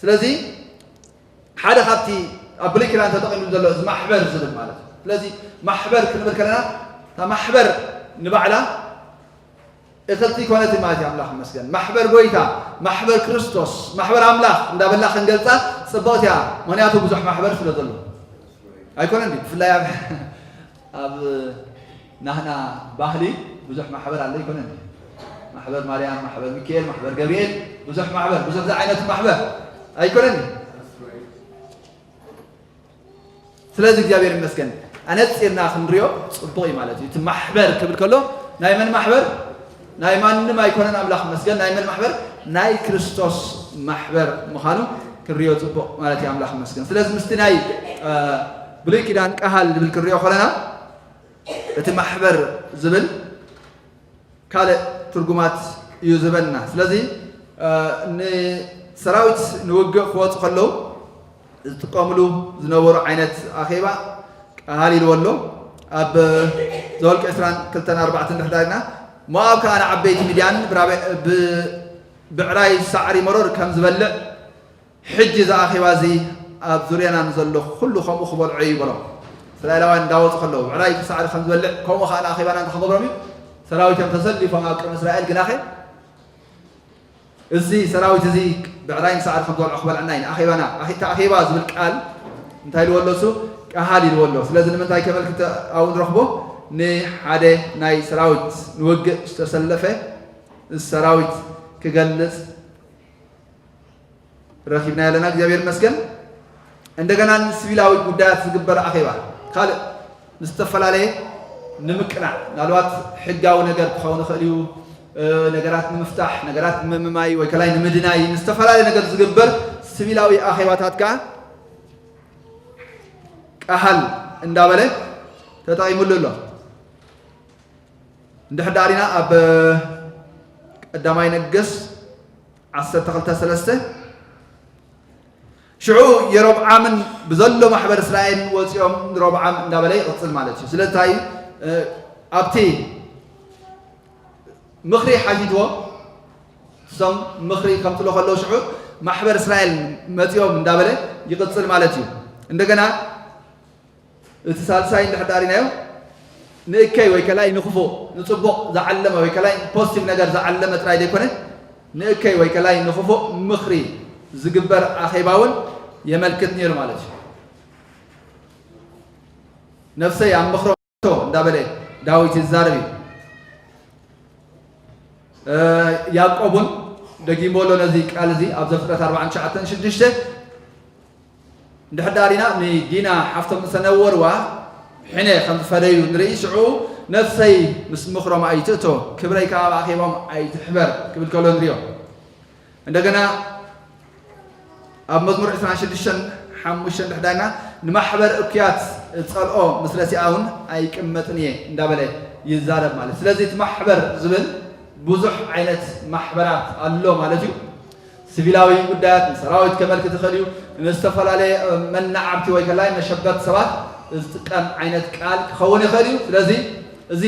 ስለዚ ሓደ ካብቲ ኣብ ብሉይ ኪዳን ተጠቒሙ ዘሎ እዚ ማሕበር ዝብል ማለት እዩ። ስለዚ ማሕበር ክንብል ከለና እታ ማሕበር ንባዕላ እኽልቲ ኮነት ማለት እዩ። ኣምላኽ ይመስገን። ማሕበር ጎይታ፣ ማሕበር ክርስቶስ፣ ማሕበር ኣምላኽ እንዳበልና ክንገልጻ ጽብቕቲ እያ። ምኽንያቱ ብዙሕ ማሕበር ስለ ዘሎ ኣይኮነን ድዩ? ብፍላይ ኣብ ኣብ ናህና ባህሊ ብዙሕ ማሕበር ኣሎ ኣይኮነን? ማሕበር ማርያም፣ ማሕበር ሚካኤል፣ ማሕበር ገብርኤል፣ ብዙሕ ማሕበር፣ ብዙሕ ዝዓይነቱ ማሕበር ኣይኮነን? ስለዚ እግዚኣብሔር ይመስገን ኣነጺርና ክንሪኦ ጽቡቕ እዩ ማለት እዩ። እቲ ማሕበር ክብል ከሎ ናይ መን ማሕበር? ናይ ማንም ኣይኮነን። ኣምላኽ ይመስገን። ናይ መን ማሕበር? ናይ ክርስቶስ ማሕበር ምዃኑ ክንሪኦ ጽቡቕ ማለት እዩ። ኣምላኽ ይመስገን። ስለዚ ምስቲ ናይ ብሉይ ኪዳን ቃሃል ዝብል ክንሪኦ ከለና እቲ ማሕበር ዝብል ካልእ ትርጉማት እዩ ዝህበና። ስለዚ ንሰራዊት ንውግእ ክወፁ ከለዉ ዝጥቀምሉ ዝነበሩ ዓይነት ኣኼባ ቃሃል ኢልዎ ኣሎ። ኣብ ዘወልቀ ዕስራን ክልተን ኣርባዕተን ድሕዳርና ሞኣብ ከኣ ንዓበይቲ ሚድያን ብራበ- ብ- ብዕራይ ሳዕሪ መሮር ከም ዝበልዕ ሕጂ እዚ ኣኼባ እዚ ኣብ ዙርያና ንዘሎ ኩሉ ከምኡ ክበልዖ እዩ በሎም። እስራኤላውያን እንዳወፁ ከለዉ ብዕራይ ሳዕሪ ከም ዝበልዕ ከምኡ ከዓ ንኣኼባና እንታይ ክገብሮም እዩ? ሰራዊቶም ተሰሊፎም ኣብ ቅድሚ እስራኤል ግናኸ እዚ ሰራዊት እዚ ብዕራይን ሳዕሪ ከም ዝበልዖ ክበልዐና እዩ ንኣኼባና። ኣኺ- እቲ ኣኼባ ዝብል ቃል እንታይ ኢልዎ ኣሎ እሱ? ቃሃል ኢልዎ ኣሎ። ስለዚ ንምንታይ ከመልክት ኣብኡ ንረኽቦ? ንሓደ ናይ ሰራዊት ንውግእ ዝተሰለፈ ሰራዊት ክገልጽ ረኺብና ያለና እግዚኣብሔር ይመስገን። እንደገና ንስቪላዊ ጉዳያት ዝግበር ኣኼባ ካልእ ምስ ዝተፈላለየ ንምቅናዕ ምናልባት ሕጋዊ ነገር ክኸውን ይኽእል እዩ። ነገራት ንምፍታሕ ነገራት ንምምማይ ወይ ከላይ ንምድናይ ንዝተፈላለየ ነገር ዝግበር ስቪላዊ ኣኼባታት ከዓ ቃሃል እንዳበለ ተጠቂሙሉ ኣሎ። እንድሕር ዳሪና ኣብ ቀዳማይ ነገስ ዓሰርተ ክልተ ሰለስተ ሽዑ የሮብዓምን ብዘሎ ማሕበር እስራኤል ወፂኦም ንሮብዓም እንዳበለ ይቕፅል ማለት እዩ። ስለዚ እንታይ ኣብቲ ምኽሪ ሓቲትዎ እሶም ምኽሪ ከምፅሎ ከለዉ ሽዑ ማሕበር እስራኤል መፂኦም እንዳበለ ይቕፅል ማለት እዩ። እንደገና እቲ ሳልሳይ እንድሕር ዳሪናዮ ንእከይ ወይ ከላይ ንክፉእ ንፅቡቕ ዝዓለመ ወይ ከላይ ፖዚቲቭ ነገር ዝዓለመ ጥራይ ዘይኮነ ንእከይ ወይ ከላይ ንክፉእ ምኽሪ ዝግበር ኣኼባ እውን የመልክት ነይሩ ማለት እዩ። ነፍሰይ ኣብ ምኽሮ እንዳበለ ዳዊት ይዛረብ እዩ። ያዕቆብ እውን ደጊሞ ኣሎ ነዚ ቃል እዚ ኣብ ዘፍጥረት ኣርባዓን ትሽዓተን ሽዱሽተ እንድሕር ዳሪና ንዲና ሓፍቶም ዝተነወርዋ ሕነ ከም ዝፈደዩ ንርኢ። ሽዑ ነፍሰይ ምስ ምኽሮም ኣይትእቶ፣ ክብረይ ከዓ ኣብ ኣኼቦም ኣይትሕበር ክብል ከሎ ንሪኦ። እንደገና ኣብ መዝሙር ዕስራን ሽዱሽተን ሓሙሽተ እንድሕር ዳሪና ንማሕበር እኩያት ጸልኦ ምስ ረሲኣ እውን ኣይቅመጥን እየ እንዳበለ ይዛረብ ማለት። ስለዚ እቲ ማሕበር ዝብል ብዙሕ ዓይነት ማሕበራት ኣሎ ማለት እዩ። ስቪላዊ ጉዳያት ንሰራዊት ከመልክት ይኽእል እዩ። ንዝተፈላለየ መናዓብቲ ወይ ከላይ መሸበት ሰባት ዝጥቀም ዓይነት ቃል ክኸውን ይኽእል እዩ። ስለዚ እዚ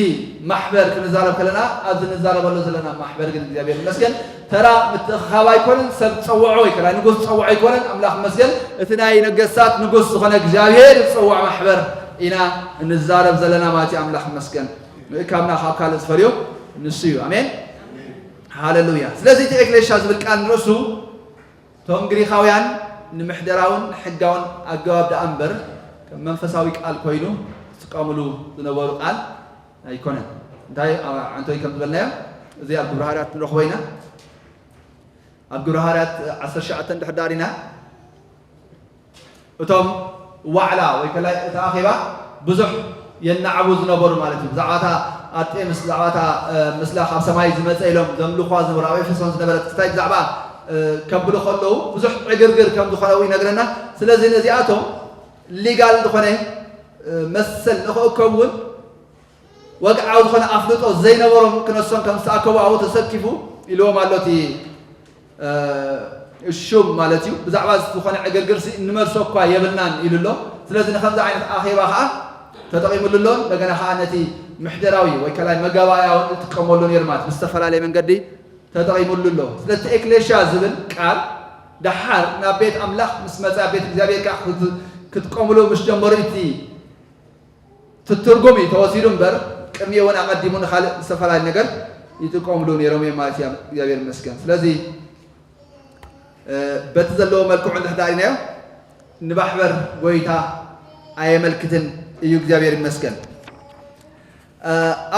ማሕበር ክንዛረብ ከለና ኣብዚ ንዛረበሉ ዘለና ማሕበር ግን እግዚኣብሔር ይመስገን ተራ ምትእኽኻብ ኣይኮነን። ሰብ ዝፀውዖ ወይ ከላይ ንጉስ ዝፀውዖ ኣይኮነን። ኣምላኽ ይመስገን እቲ ናይ ነገስታት ንጉስ ዝኾነ እግዚኣብሔር ዝፀውዖ ማሕበር ኢና እንዛረብ ዘለና ማለት እዩ። ኣምላኽ ይመስገን ምእካብና ካብ ካልእ ዝፈልዮ ንሱ እዩ። ኣሜን ሃሌሉያ። ስለዚ እቲ ኤክሌሽያ ዝብል ቃል ንርእሱ እቶም ግሪኻውያን ንምሕደራውን ሕጋውን ኣገባብ ደኣ እምበር ከም መንፈሳዊ ቃል ኮይኑ ዝጥቀምሉ ዝነበሩ ቃል ኣይኮነን። እንታይ ዓንቶይ ከም ዝበልናዮ እዚ ኣብ ግብረ ሃርያት ንረኽቦ ኢና። ኣብ ግብረ ሃርያት ዓሰርተ ትሽዓተ እንድሕር ዳሪና እቶም ዋዕላ ወይ ከላይ እቲ ኣኼባ ብዙሕ የናዕቡ ዝነበሩ ማለት እዩ። ብዛዕባታ ኣርጤምስ ብዛዕባታ ምስላ ካብ ሰማይ ዝመፀ ኢሎም ዘምልኳ ዝነበሩ ኣብ ኤፌሶን ዝነበረት ክስታይ ብዛዕባ ከብሉ ከለዉ ብዙሕ ዕግርግር ከም ዝኾነ እውን ይነግረና። ስለዚ ነዚኣቶም ሊጋል ዝኾነ መሰል ንኽእከቡ እውን ወግዓዊ ዝኾነ ኣፍልጦ ዘይነበሮም ክነሶም ከም ዝተኣከቡ ኣብኡ ተሰኪፉ ኢልዎም ኣሎ እቲ ሹም ማለት እዩ። ብዛዕባ ዝኾነ ዕግርግርሲ እንመልሶ እኳ የብልናን ኢሉ ኣሎ። ስለዚ ንከምዚ ዓይነት ኣኼባ ከዓ ተጠቒሙሉ ኣሎ። እንደገና ከዓ ነቲ ምሕደራዊ ወይ ከላይ መጋባእያ እውን ይጥቀመሉ ነይሩ ማለት ብዝተፈላለየ መንገዲ ተጠቒሙሉ ኣሎ። ስለዚ ኤክሌሽያ ዝብል ቃል ደሓር ናብ ቤት ኣምላኽ ምስ መፀ ቤት እግዚኣብሔር ከዓ ክትጥቀምሉ ምስ ጀመሩ እቲ ትትርጉም እዩ ተወሲዱ እምበር ቅድሚኡ እውን ኣቐዲሙ ንኻልእ ዝተፈላለዩ ነገር ይጥቀምሉ ነይሮም እዮም ማለት እዩ። እግዚኣብሔር ይመስገን። ስለዚ በቲ ዘለዎ መልክዑ እንድሕር ዳሪናዮ ንማሕበር ጎይታ ኣየመልክትን እዩ። እግዚኣብሔር ይመስገን።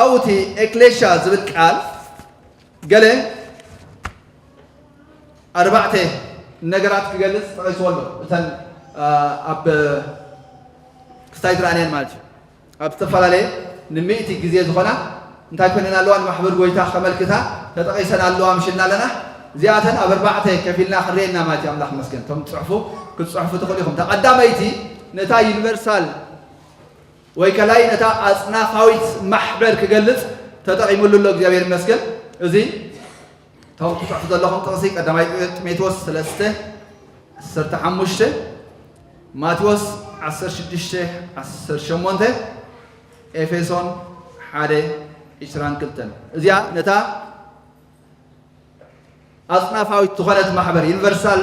ኣብኡ እቲ ኤክሌሽያ ዝብል ቃል ገለ ኣርባዕተ ነገራት ክገልጽ ተጠቒስዎ ኣሎ። እተን ኣብ ክስታይ ዝረኣንየን ማለት እዩ። ኣብ ዝተፈላለየ ንምእቲ ግዜ ዝኾና እንታይ ኮይነን ኣለዋ? ንማሕበር ጎይታ ከመልክታ ተጠቒሰን ኣለዋ፣ ምሽልና ኣለና። እዚኣተን ኣብ ኣርባዕተ ከፊልና ክንርእየና ማለት እዩ። ኣምላኽ ይመስገን። እቶም ትጽሕፉ ክትጽሕፉ ትኽእሉ ኢኹም። እታ ቀዳመይቲ ነታ ዩኒቨርሳል ወይ ከላይ ነታ ኣጽናፋዊት ማሕበር ክገልጽ ተጠቒሙሉ ኣሎ። እግዚኣብሔር ይመስገን። እዚ እቶም ትጽሕፉ ዘለኹም ጥቕሲ ቀዳማይ ጢሞቴዎስ ሰለስተ ዓሰርተ ሓሙሽተ፣ ማቴዎስ ዓሰርተ ሽዱሽተ ዓሰርተ ሸሞንተ፣ ኤፌሶን ሓደ ዕስራን ክልተን። እዚኣ ነታ ኣጽናፋዊት ዝኾነት ማሕበር ዩኒቨርሳል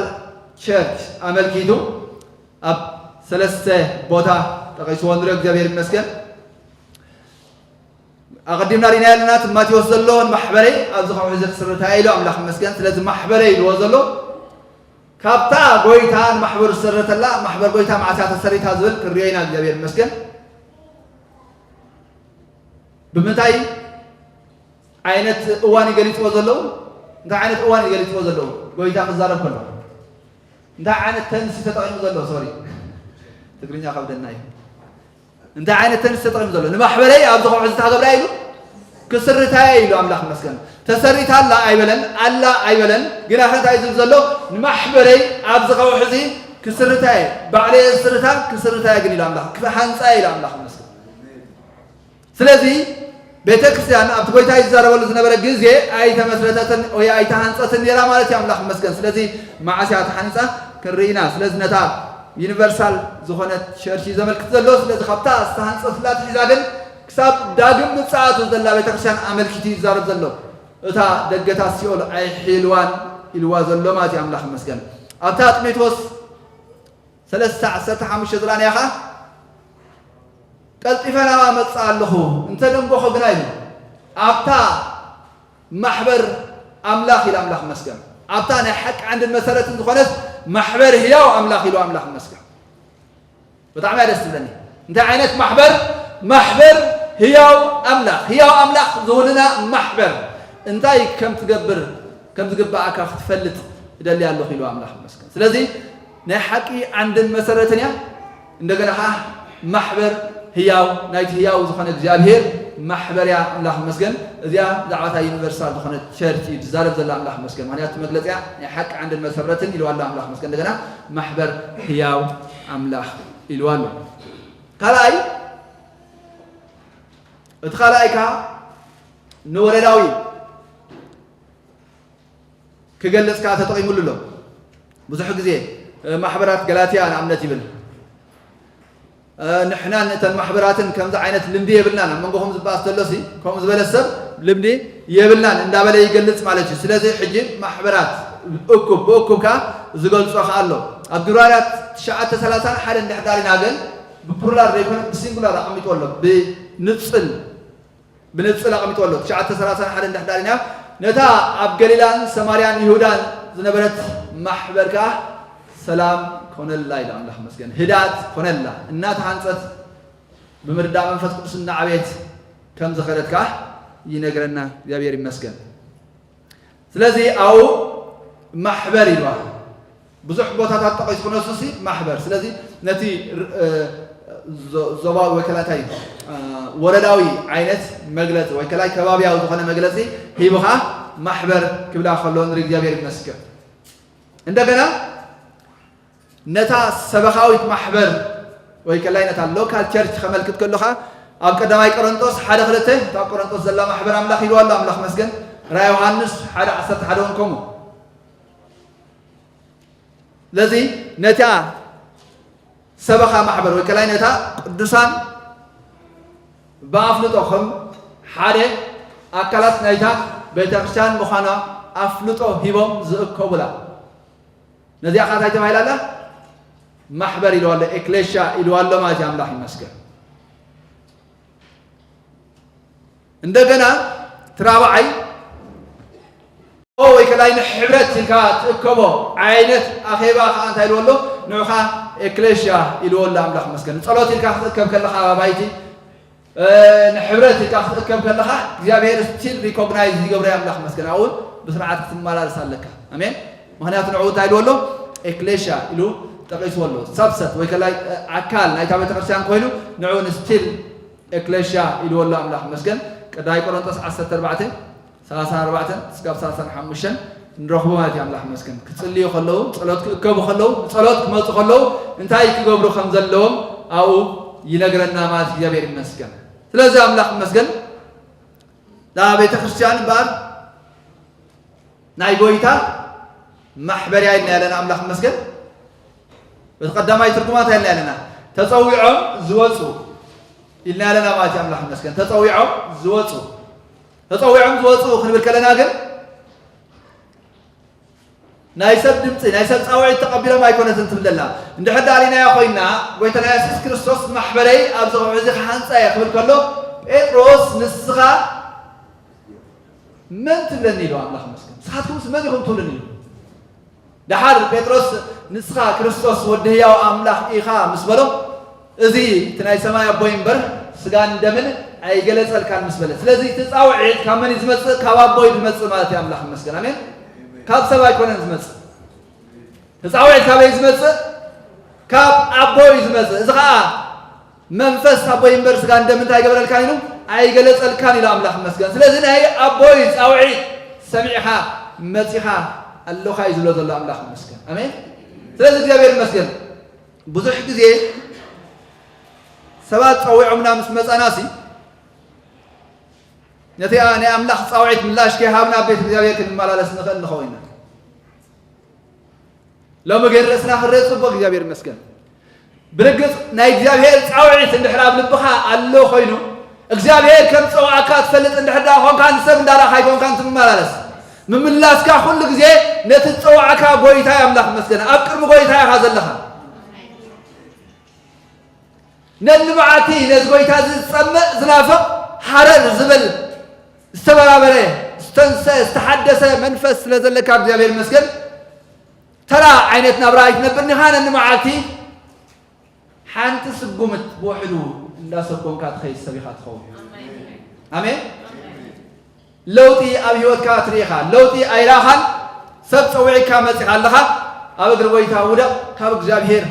ቸርች ኣመልኪቱ ኣብ ሰለስተ ቦታ ጠቒስዎ ንሪኦ። እግዚኣብሔር ይመስገን። ኣቐዲምና ሪና ኣለና። እቲ ማቴዎስ ዘሎ ንማሕበረይ ኣብዚ ከውሒ እዚ ክስርታ ኢሉ ኣምላኽ ይመስገን። ስለዚ ማሕበረይ ኢልዎ ዘሎ ካብታ ጎይታ ንማሕበሩ ዝሰረተላ ማሕበር ጎይታ መዓስ እያ ተሰሪታ ዝብል ክንሪኦ ኢና። እግዚኣብሔር ይመስገን። ብምንታይ ዓይነት እዋን እዩ ገሊፅዎ ዘለዉ? እንታይ ዓይነት እዋን እዩ ገሊፅዎ ዘለዉ? ጎይታ ክዛረብ ከሎ እንታይ ዓይነት ተንስ ተጠቒሙ ዘሎ? ሶሪ፣ ትግርኛ ከብደና እዩ። እንታይ ዓይነት ተንስ ተጠቒሙ ዘሎ? ንማሕበረይ ኣብዚ ከውሒ እዚ ታገብራ ኢሉ ክስርታየ ኢሉ ኣምላኽ ይመስገን። ተሰሪታ ኣላ ኣይበለን፣ ኣላ ኣይበለን። ግና ከ እንታይ ዝብል ዘሎ? ንማሕበረይ ኣብዚ ከውሒ እዚ ክስርታየ፣ ባዕለየ ዝስርታ ክስርታየ ግን ኢሉ ኣምላኽ፣ ክሃንፃየ ኢሉ ኣምላኽ ይመስገን። ስለዚ ቤተ ክርስቲያን ኣብቲ ጎይታ ይዛረበሉ ዝነበረ ግዜ ኣይተመስረተትን ወይ ኣይተሃንፀትን ነይራ ማለት እዩ። ኣምላኽ ይመስገን። ስለዚ መዓስ እያ ተሃኒፃ ክንርኢ ኢና። ስለዚ ነታ ዩኒቨርሳል ዝኾነት ቸርች እዩ ዘመልክት ዘሎ። ስለዚ ካብታ ዝተሃንፀትላ ትሒዛ ግን ክሳብ ዳግም ምጽኣቱ ዘላ ቤተ ክርስቲያን ኣመልኪቱ ይዛረብ ዘሎ። እታ ደገታት ሲኦል ኣይሒልዋን ኢልዋ ዘሎ ማለት እዩ። ኣምላኽ ይመስገን። ኣብታ ጢሞቴዎስ ሰለስተ ዓሰርተ ሓሙሽተ ዝረኣናያ ኸኣ ቀልጢፈ ናብኣ እመጽእ ኣለኹ፣ እንተ ደንጎኹ ግና ኢሉ ኣብታ ማሕበር ኣምላኽ ኢሉ ኣምላኽ ይመስገን። ኣብታ ናይ ሓቂ ዓንድን መሰረትን ዝኾነት ማሕበር ህያው ኣምላኽ ኢሉ ኣምላኽ ይመስገን። ብጣዕሚ እያ ደስ ትብለኒ። እንታይ ዓይነት ማሕበር? ማሕበር ህያው ኣምላኽ። ህያው ኣምላኽ ዝውንና ማሕበር እንታይ ከም ትገብር ከም ዝግባኣካ ክትፈልጥ እደሊ ኣለኹ ኢሉ ኣምላኽ ይመስገን። ስለዚ ናይ ሓቂ ዓንድን መሰረትን እያ። እንደገና ኸዓ ማሕበር ህያው ናይቲ ህያው ዝኾነ እግዚኣብሔር ማሕበር እያ። ኣምላኽ ይመስገን። እዚኣ ብዛዕባ እታ ዩኒቨርሳል ዝኾነት ቸርች እዩ ዝዛረብ ዘሎ። ኣምላኽ ይመስገን። ምኽንያቱ መግለፂያ ናይ ሓቂ ዓንድን መሰረትን ኢልዋ ኣሎ። ኣምላኽ ይመስገን። እንደገና ማሕበር ህያው ኣምላኽ ኢልዋ ኣሎ። ካልኣይ፣ እቲ ካልኣይ ከዓ ንወረዳዊ ክገልጽ ከኣ ተጠቒሙሉ ኣሎ። ብዙሕ ግዜ፣ እ፣ ማሕበራት ገላትያ ንኣብነት ይብል። እ፣ ንሕናን እተን ማሕበራትን ከምዚ ዓይነት ልምዲ የብልናን። ኣብ መንጎኹም ዝበኣስ ተሎሲ፣ ከምኡ ዝበለ ሰብ ልምዲ የብልናን እንዳበለ ይገልጽ ማለት እዩ። ስለዚ ሕጂ ማሕበራት እኩብ ብእኩብ ከኣ ዝገልጾ ከኣ ኣሎ። ኣብ ግብራውያን ትሽዓተ ሰላሳን ሓደ እንድሕር ዳሪና ግን ብፕሉራል ዘይኮነ ብሲንጉላር ኣቐሚጥዎ ኣሎ። ብንጽል ብንጽል ኣቐሚጥዎ ኣሎ። ትሽዓተ ሰላሳን ሓደ እንድሕር ዳሪና ነታ ኣብ ገሊላን ሰማርያን ይሁዳን ዝነበረት ማሕበር ከኣ ሰላም ኮነላ ኢሉ ኣምላኽ ይመስገን። ህድኣት ኮነላ። እናተሃንጸት ብምርዳእ መንፈስ ቅዱስ እናዓበየት ከም ዝኸደት ከኣ ይነግረና። እግዚኣብሔር ይመስገን። ስለዚ ኣብኡ ማሕበር ኢልዋ። ብዙሕ ቦታታት ጠቒሱ ክነሱሲ ማሕበር። ስለዚ ነቲ ር-፣ እ፣ ዞ-፣ ዞባዊ ወይ ከላታይ፣ እ፣ ወረዳዊ ዓይነት መግለጺ ወይ ከላይ ከባብያዊ ዝኾነ መግለጺ ሂቡ ኸዓ ማሕበር ክብላ ከሎ ንርኢ። እግዚኣብሔር ይመስገን። እንደገና ነታ ሰበኻዊት ማሕበር ወይ ከላይ ነታ ሎካል ቸርች ከመልክት ከሎ ኸዓ ኣብ ቀዳማይ ቆሮንጦስ ሓደ ክልተ፣ እታ ኣብ ቆሮንጦስ ዘላ ማሕበር ኣምላኽ ኢልዋ ኣሎ። ኣምላኽ መስገን። ራእይ ዮሃንስ ሓደ ዓሰርተ ሓደ እውን ከምኡ። ስለዚ ነታ ሰበኻ ማሕበር ወይ ከላይ ነታ ቅዱሳን ብኣፍልጦ ከም ሓደ ኣካላት ናይታ ቤተክርስትያን ምዃና ኣፍልጦ ሂቦም ዝእከቡላ። ነዚኣ ኸዓ እንታይ ተባሂላ ኣላ? ማሕበር ኢልዋ ኣሎ፣ ኤክሌሽያ ኢልዋ ኣሎ ማለት እዩ። ኣምላኽ ይመስገን። እንደገና እቲ ራብዓይ ኦ ወይ ከላይ ንሕብረት ኢልካ ትእከቦ ዓይነት ኣኼባ ኸዓ እንታይ ኢልዎ ኣሎ? ንዑኻ ኤክሌሽያ ኢልዎ ኣሎ። ኣምላኽ መስገን። ንጸሎት ኢልካ ክትእከብ ከለኻ ኣብ ኣባይቲ ንሕብረት ኢልካ ክትእከብ ከለኻ እግዚኣብሔር ስቲል ሪኮግናይዝ ይገብሮ ኣምላኽ መስገን ኣብኡ ብስርዓት ክትመላለስ ኣለካ። ኣሜን። ምክንያቱ ንዕኡ እንታይ ኢልዎ ኣሎ? ኤክሌሽያ ኢሉ ጠቂስዎ ኣሎ። ሳብሰት ወይ ከላይ ኣካል ናይታ ቤተክርስትያን ኮይኑ ንዕኡ ንስቲል ኤክሌሽያ ኢልዎ ኣሎ ኣምላኽ መስገን። ቀዳይ ቆሮንቶስ ዓሰርተ ኣርባዕተ ሰላሳ ኣርባዕተ እስካብ ሰላሳ ሓሙሽተ ንረኽቦ ማለት እዩ። ኣምላኽ መስገን ክጽልዩ ከለዉ፣ ጸሎት ክእከቡ ከለዉ፣ ንጸሎት ክመጹ ከለዉ እንታይ ክገብሩ ከም ዘለዎም ኣብኡ ይነግረና ማለት እግዚኣብሔር ይመስገን። ስለዚ ኣምላኽ መስገን እዛ ቤተ ክርስቲያን እምበኣር ናይ ጎይታ ማሕበርያ ኢልና ያለና ኣምላኽ መስገን። በቲ ቀዳማይ ትርጉማት ኢልና ያለና ተጸዊዖም ዝወጹ ኢልና ያለና ማለት እዩ። ኣምላኽ መስገን ተጸዊዖም ዝወጹ ተጸዊዖም ዝወጹ ክንብል ከለና ግን ናይ ሰብ ድምፂ ናይ ሰብ ፃውዒት ተቐቢሎም ኣይኮነትን ትብል ዘላ። እንድሕር ዳሊናዮ ኮይና ጎይታና የሱስ ክርስቶስ ማሕበረይ ኣብዚ ከውሒ እዚ ክሃንፃ እየ ክብል ከሎ ጴጥሮስ ንስኻ መን ትብለኒ ኢሉ ኣምላኽ መስገን ንስኻትኩምስ መን ኢኹም ትብሉኒ ኢሉ። ደሓር ጴጥሮስ ንስኻ ክርስቶስ ወዲ ህያው ኣምላኽ ኢኻ ምስ በሎ እዚ እቲ ናይ ሰማይ ኣቦይ እምበር ስጋን ደምን ኣይገለጸልካን ምስ በለ ስለዚ እቲ ፃውዒት ካብ መን እዩ ዝመፅእ ካብ ኣቦይ ዝመፅእ ማለት እዩ ኣምላኽ ይመስገን ኣሜን ካብ ሰብ ኣይኮነን ዝመፅእ እቲ ፃውዒት ካበይ ዝመፅእ ካብ ኣቦይ ዝመፅእ እዚ ከዓ መንፈስ ኣቦይ እምበር ስጋን ደምን እንታይ ኣይገበረልካን ኢሉ ኣይገለፀልካን ኢሉ ኣምላኽ ይመስገን ስለዚ ናይ ኣቦይ ፃውዒት ሰሚዕኻ መፂኻ ኣለኻ እዩ ዝብሎ ዘሎ ኣምላኽ ይመስገን ኣሜን ስለዚ እግዚኣብሔር ይመስገን ብዙሕ ግዜ ሰባት ጸዊዖምና ምስ መጻናሲ ነቲ ናይ ኣምላኽ ጻውዒት ምላሽ ከይሃብና ኣብ ቤት እግዚኣብሔር ክንመላለስ ንኽእል ንኸውን ኢና። ሎሚ ግን ርእስና ክርእ ጽቡቕ እግዚኣብሔር ይመስገን። ብርግጽ ናይ እግዚኣብሔር ጻውዒት እንድሕር ኣብ ልብኻ ኣሎ ኮይኑ እግዚኣብሔር ከም ዝጸውዓካ ትፈልጥ እንድሕር ደኣ ኾንካ ንሰብ እንዳረኣኻ ኣይኮንካን ትመላለስ። ምምላስካ ኩሉ ግዜ ነቲ ዝጸውዓካ ጎይታ ኣምላኽ ይመስገን። ኣብ ቅድሚ ጎይታ ኢኻ ዘለኻ። ነንመዓልቲ ነዚ ጎይታ እዚ ዝጸምእ ዝናፍቕ ሃረር ዝብል ዝተበራበረ ዝተንሰ ዝተሓደሰ መንፈስ ስለ ዘለካ እግዚኣብሔር ይመስገን ተራ ዓይነት ናብራ ኣይትነብርን ኢኻ ነንመዓልቲ ሓንቲ ስጉምት ብውሕዱ እንዳሰጎምካ ትኸይድ ሰብ ኢኻ ትኸውን ኣሜን ለውጢ ኣብ ህይወትካ ትርኢ ኢኻ። ለውጢ ኣይረኣኻን። ሰብ ጸዊዕካ መጺኻ ኣለኻ። ኣብ እግሪ ጎይታ ውደቕ። ካብ እግዚኣብሔር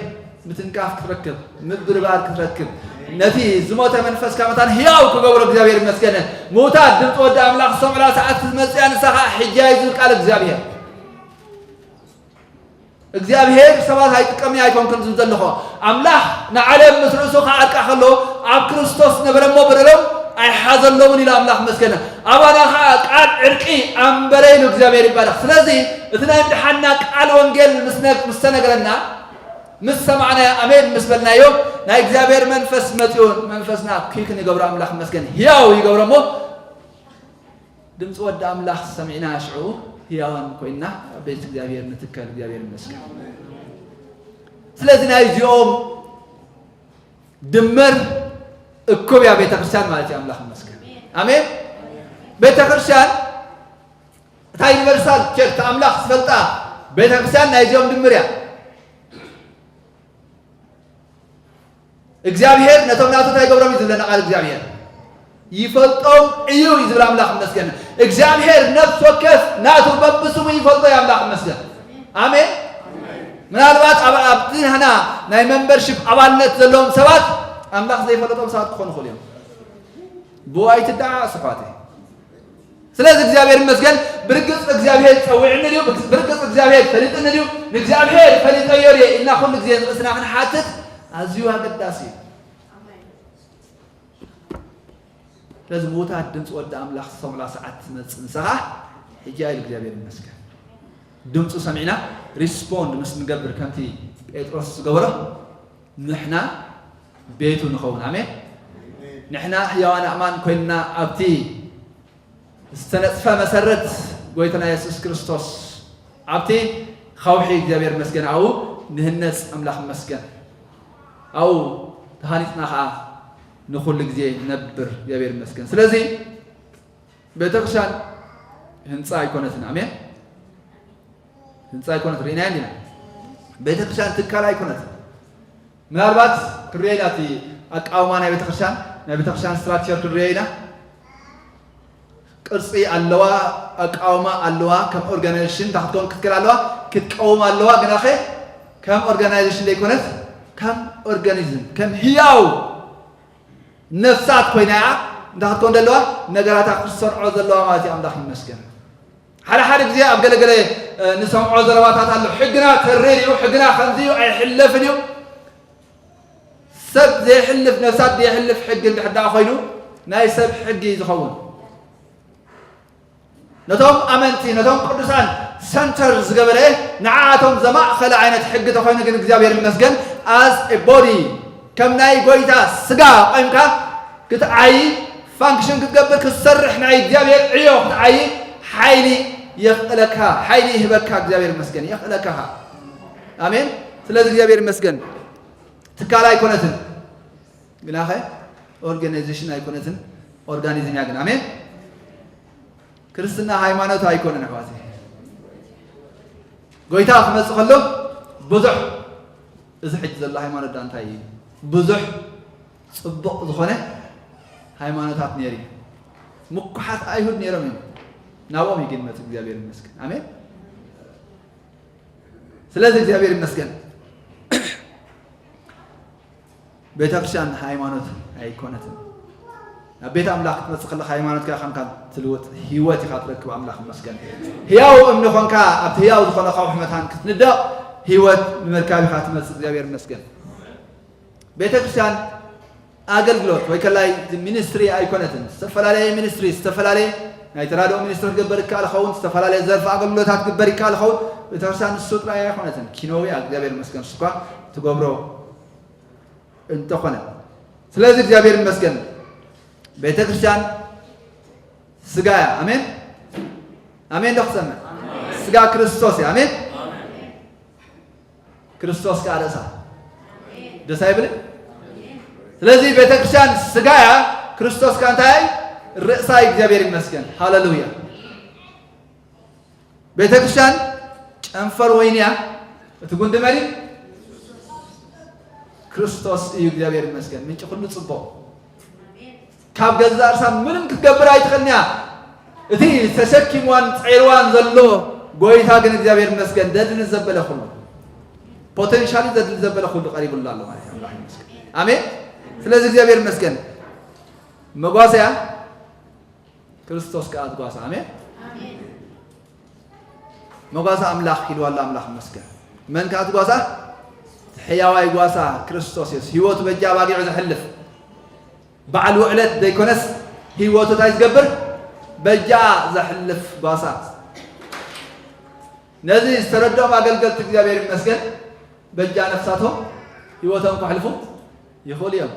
ምትንካፍ ክትረክብ፣ ምብርባር ክትረክብ፣ ነቲ ዝሞተ መንፈስካ መታን ህያው ክገብሮ እግዚኣብሔር ይመስገን። ምዉታት ድምፂ ወዲ ኣምላኽ ዝሰምዑላ ሰዓት ክትመጽእ እያ። ንሳ ኸዓ ሕጂ እያ እዩ ዝብል ቃል እግዚኣብሔር። እግዚኣብሔር ሰባት ኣይጥቀምን ኣይኮንክን ዝብል ዘለኹ ኣምላኽ ንዓለም ምስ ርእሱ ክዓርቃ ከሎ ኣብ ክርስቶስ ነበረ እሞ በደሎም ኣይሓዘሎምን ኢሉ ኣምላኽ መስገነ ኣባና ከዓ ቃል ዕርቂ ኣንበረ ኢሉ እግዚኣብሔር ይባረኽ ስለዚ እቲ ናይ ምድሓና ቃል ወንጌል ምስ ነ- ምስ ተነገረና ምስ ሰማዕናዮ ኣሜን ምስ በልናዮ ናይ እግዚኣብሔር መንፈስ መፂኡ መንፈስና ኪክ ንገብሮ ኣምላኽ መስገን ህያው ይገብሮ እሞ ድምፂ ወዲ ኣምላኽ ሰሚዕና ሽዑ ህያዋን ኮይንና ኣብ ቤት እግዚኣብሔር ንትከል እግዚኣብሔር ይመስገን ስለዚ ናይ እዚኦም ድምር እኩብ እያ ቤተክርስትያን ማለት እዩ ኣምላኽ ይመስገን ኣሜን ቤተክርስትያን እታ ዩኒቨርሳል ቸርች ኣምላኽ ዝፈልጣ ቤተክርስትያን ናይ እዚኦም ድምር እያ እግዚኣብሔር ነቶም ናቱ እንታይ ይገብሮም እዩ ዝብለና ቃል እግዚኣብሔር ይፈልጦም እዩ እዩ ዝብል ኣምላኽ ይመስገን እግዚኣብሔር ነፍስ ወከፍ ናቱ በብስሙ ይፈልጦ እዩ ኣምላኽ ይመስገን ኣሜን ምናልባት ኣብ ኣብቲ ናህና ናይ መንበርሽፕ ኣባልነት ዘለዎም ሰባት ኣምላኽ ዘይፈለጦም ሰባት ክኾኑ ይኽእሉ እዮም ብኡ ኣይትደዓዓሱ ኣሕዋተይ ስለዚ እግዚኣብሔር ይመስገን ብርግፅ እግዚኣብሔር ፀዊዕኒ ድዩ ብርግፅ እግዚኣብሔር ፈሊጥኒ ድዩ ንእግዚኣብሔር ፈሊጠዮ ድየ ኢልና ኩሉ ግዜ ንርእስና ክንሓትት ኣዝዩ ኣገዳሲ እዩ ስለዚ ምዉታት ድምፂ ወዲ ኣምላኽ ዝሰምዑላ ሰዓት ትመፅእ ንስኻ ሕጂ ኢሉ እግዚኣብሔር ይመስገን ድምፁ ሰሚዕና ሪስፖንድ ምስ ንገብር ከምቲ ጴጥሮስ ዝገበሮ ንሕና ቤቱ ንኸውን ኣሜን ንሕና ህያዋን ኣእማን ኮይንና ኣብቲ ዝተነፅፈ መሰረት ጎይታና የሱስ ክርስቶስ ኣብቲ ኻውሒ እግዚኣብሔር መስገን ኣብኡ ንህነፅ ኣምላኽ መስገን ኣብኡ ተሃኒፅና ከዓ ንኩሉ ግዜ ነብር እግዚኣብሔር መስገን ስለዚ ቤተክርስትያን ህንፃ ኣይኮነትን ኣሜን ህንፃ ኣይኮነት ርኢናያ እንዲና ቤተክርስትያን ትካል ኣይኮነትን ምናልባት ክርኤ ኢና እቲ ኣቃውማ ናይ ቤተክርስትያን ናይ ቤተክርስትያን ስትራክቸር ክንሪኦ ኢና። ቅርጺ ኣለዋ፣ ኣቃውማ ኣለዋ፣ ከም ኦርጋናይዜሽን እንታይ ክትከውን ክትክእል ኣለዋ፣ ክትቀውም ኣለዋ። ግናኸ ከም ኦርጋናይዜሽን ዘይኮነት፣ ከም ኦርጋኒዝም፣ ከም ህያው ነፍሳት ኮይና እያ እንታይ ክትከውን ዘለዋ፣ ነገራታ ክትሰርዖ ዘለዋ ማለት እዩ። ኣምላኽ ይመስገን። ሓደ ሓደ ግዜ ኣብ ገለገለ ንሰምዖ ዘረባታት ኣሎ። ሕግና ተሪር እዩ፣ ሕግና ከምዚ እዩ፣ ኣይሕለፍን እዩ። ሰብ ዘይሕልፍ፣ ነፍሳት ዘይሕልፍ ሕጊ እንድሕር ደኣ ኮይኑ ናይ ሰብ ሕጊ እዩ ዝኸውን። ነቶም ኣመንቲ፣ ነቶም ቅዱሳን ሰንተር ዝገበረ፣ ንዓኣቶም ዘማእኸለ ዓይነት ሕጊ ተኾይኑ ግን እግዚኣብሔር ይመስገን፣ as a body፣ ከም ናይ ጎይታ ስጋ ቆይምካ ክትዓይ፣ ፋንክሽን ክትገብር፣ ክትሰርሕ፣ ናይ እግዚኣብሔር ዕዮ ክትዓይ ሓይሊ የኽእለካ፣ ሓይሊ ይህበካ። እግዚኣብሔር ይመስገን፣ የኽእለካ። ኣሜን። ስለዚ እግዚኣብሔር ይመስገን። ትካል ኣይኮነትን፣ ግናኸ ኦርጋናይዜሽን ኣይኮነትን፣ ኦርጋኒዝም እያ ግን። ኣሜን። ክርስትና ሃይማኖት ኣይኮነን ኣሕዋት። ጎይታ ክመጽእ ከሎ ብዙሕ፣ እዚ ሕጂ ዘሎ ሃይማኖት ዳ እንታይ እዩ? ብዙሕ ጽቡቕ ዝኾነ ሃይማኖታት ነይሩ እዩ። ምኩሓት ኣይሁድ ነይሮም እዮም። ናብኦም እዩ ግን መጽእ። እግዚኣብሔር ይመስገን። ኣሜን። ስለዚ እግዚኣብሔር ይመስገን። ቤተክርስትያን ሃይማኖት ኣይኮነትን። ናብ ቤት ኣምላኽ ክትመጽእ ከለኻ ሃይማኖትካ ኢኻ ትልውጥ፣ ህይወት ኢኻ ትረክብ። ኣምላኽ ይመስገን። ህያው እምኒ ኾንካ ኣብቲ ህያው ዝኾነ ከውሒ መታን ክትንደቕ ህይወት ንምርካብ ኢኻ ትመጽእ። እግዚኣብሔር ይመስገን። ቤተክርስትያን ኣገልግሎት ወይ ከላይ ሚኒስትሪ ኣይኮነትን። ዝተፈላለየ ሚኒስትሪ፣ ዝተፈላለየ ናይ ተራድኦ ሚኒስትሪ ክገበር ይከኣል ኸውን፣ ዝተፈላለየ ዘርፊ ኣገልግሎታት ክገበር ይከኣል ኸውን። ቤተክርስትያን ንሱ ጥራይ ኣይኮነትን። ኪኖዊ እግዚኣብሔር ይመስገን፣ ንሱ እኳ ትገብሮ እንተኾነ። ስለዚ እግዚኣብሔር ይመስገን። ቤተክርስትያን ስጋ እያ። ኣሜን። ኣሜን ዶ ክሰምዕ? ስጋ ክርስቶስ እያ። ኣሜን። ክርስቶስ ከኣ ርእሳ። ደስ ኣይብልን? ስለዚ ቤተክርስትያን ስጋ እያ፣ ክርስቶስ ከኣ እንታይ? ርእሳ እዩ። እግዚኣብሔር ይመስገን። ሃሌሉያ። ቤተክርስትያን ጨንፈር ወይኒ እያ። እቲ ጉንዲ መን እዩ? ክርስቶስ እዩ። እግዚኣብሔር ይመስገን። ምንጪ ኩሉ ጽቡቕ። ካብ ገዛእ ርእሳ ምንም ክትገብር ኣይትኽእልን እያ። እቲ ተሰኪምዋን ጸዒርዋን ዘሎ ጎይታ ግን እግዚኣብሔር ይመስገን፣ ዘድሊ ዘበለ ኩሉ፣ ፖቴንሻሊ ዘድሊ ዘበለ ኩሉ ቀሪቡላ ኣሎ ማለት እዩ። ኣምላኽ ይመስገን። ኣሜን። ስለዚ እግዚኣብሔር ይመስገን። መጓሰያ ክርስቶስ ከኣ ትጓሳ። ኣሜን። መጓሳ ኣምላኽ ኢልዋ ኣሎ። ኣምላኽ ይመስገን። መን ከኣ ትጓሳ? ሕያዋይ ጓሳ ክርስቶስ የሱስ፣ ህይወቱ በጃ ኣባጊዑ ዘሕልፍ፣ በዓል ውዕለት ዘይኮነስ፣ ህይወቱ እንታይ ዝገብር? በጃ ዘሕልፍ ጓሳ። ነዚ ዝተረድኦም ኣገልገልቲ እግዚኣብሔር ይመስገን፣ በጃ ነፍሳቶም ህይወቶም ከሕልፉ ይኽእሉ እዮም።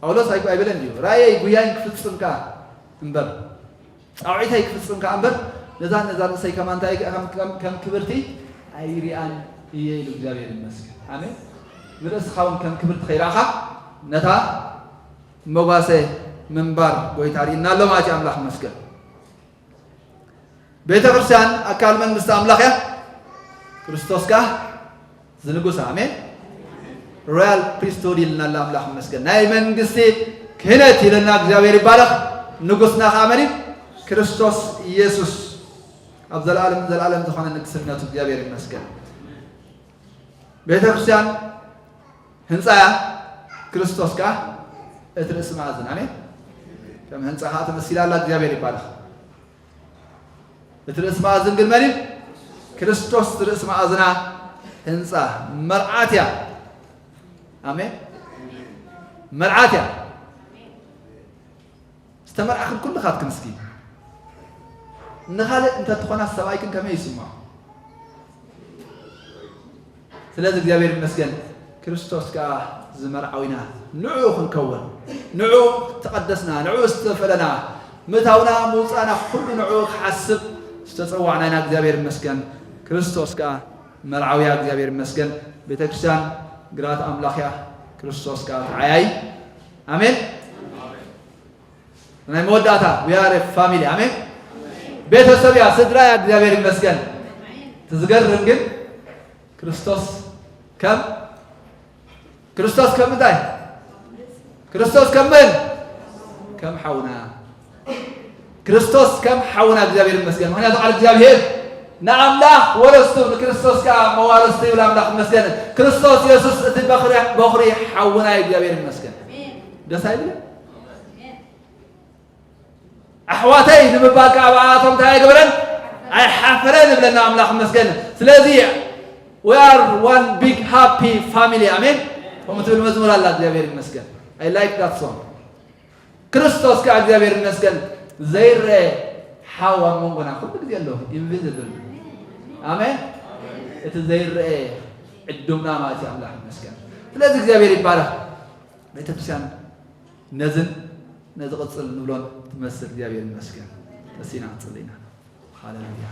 ጳውሎስ ኣይኮ ኣይበለን ድዩ? ራእየይ ጉያይን ክፍጽም ከኣ እምበር፣ ጻውዒተይ ክፍጽም ከኣ እምበር፣ ነዛ፣ ነዛ ርእሰይ ከማን እንታይ ከም፣ ከም፣ ከም ክብርቲ ኣይሪኣን እየ ኢሉ። እግዚኣብሔር ይመስገን። ኣሜን። ንርእስኻ እውን ከም ክብርቲ ከይረኣኻ ነታ መጓሰ ምንባር ጎይታ ርኢና ኣሎ ማለት እዩ። ኣምላኽ ይመስገን። ቤተ ክርስቲያን ኣካል መንግስቲ ኣምላኽ እያ። ክርስቶስ ከኣ ዝንጉስ። ኣሜን። ሮያል ፕሪስትሁድ ኢልና ኣምላኽ ይመስገን። ናይ መንግስቲ ክህነት ኢልና እግዚኣብሔር ይባረኽ። ንጉስና ከኣ መን እዩ? ክርስቶስ ኢየሱስ። ኣብ ዘላለም ዘላለም ዝኾነ ንግስነቱ እግዚኣብሔር ይመስገን። ቤተ ክርስቲያን ህንጻ እያ፣ ክርስቶስ ከኣ እቲ ርእሲ መኣዝን። ኣሜን። ከም ህንጻ ከኣ ተመሲላ ኣላ። እግዚኣብሔር ይባረኽ። እቲ ርእሲ መኣዝን ግን መን እዩ? ክርስቶስ ርእሲ መኣዝና ህንጻ መርዓት እያ። ኣሜን። መርዓት እያ። ዝተመርዓኽን ኩልኻትክን እስኪ ንኻልእ እንተትኾና ሰብኣይክን ከመይ ይስምዖ? ስለዚ እግዚኣብሔር ይመስገን፣ ክርስቶስ ከኣ ዝመርዓዊና ንዕኡ ክንከውን፣ ንዕኡ ዝተቐደስና፣ ንዕኡ ዝተፈለና፣ ምእታውና ምውጻእና ኩሉ ንዕኡ ክሓስብ ዝተጸዋዕና ኢና። እግዚኣብሔር ይመስገን፣ ክርስቶስ ከኣ መርዓውያ። እግዚኣብሔር ይመስገን፣ ቤተ ክርስቲያን ግራት ኣምላኽ እያ፣ ክርስቶስ ከኣ ተዓያይ። ኣሜን። ናይ መወዳእታ we are a family። ኣሜን። ቤተሰብ እያ፣ ስድራ እያ። እግዚኣብሔር ይመስገን። እቲ ዝገርም ግን ክርስቶስ ከም፣ ክርስቶስ ከም እንታይ? ክርስቶስ ከም መን? ከም ሓውና። ክርስቶስ ከም ሓውና እግዚኣብሔር ይመስገን። ምክንያቱ ቃል እግዚኣብሔር ንኣምላኽ ወረስቱ ንክርስቶስ ከዓ መዋረስቱ ይብል ኣምላኽ ይመስገን። ክርስቶስ የሱስ እቲ በኽሪ ሓውና እዩ እግዚኣብሔር ይመስገን። ደስ ኣይብልን? ኣሕዋተይ ንምባል ከዓ ብኣቶም እንታይ ኣይገበረን? ኣይሓፈረን ይብለና ኣምላኽ ይመስገን። ስለዚ we are one big happy family ኣሜን። ከምኡ ትብል መዝሙር ኣላ እግዚኣብሔር ይመስገን። I like that song. ክርስቶስ ከዓ እግዚኣብሔር ይመስገን ዘይረአ ሓው ኣብ መንጎና ኩሉ ግዜ ኣሎ። ኢንቪዚብል ኣሜን። እቲ ዘይረአ ዕዱምና ማለት እዩ ኣምላኽ ይመስገን። ስለዚ እግዚኣብሔር ይባረኽ። ቤተክርስትያን ነዝን ነዚ ቅጽል ንብሎን ትመስል እግዚኣብሔር ይመስገን። ተሲና ጽሊና ሃሌሉያ።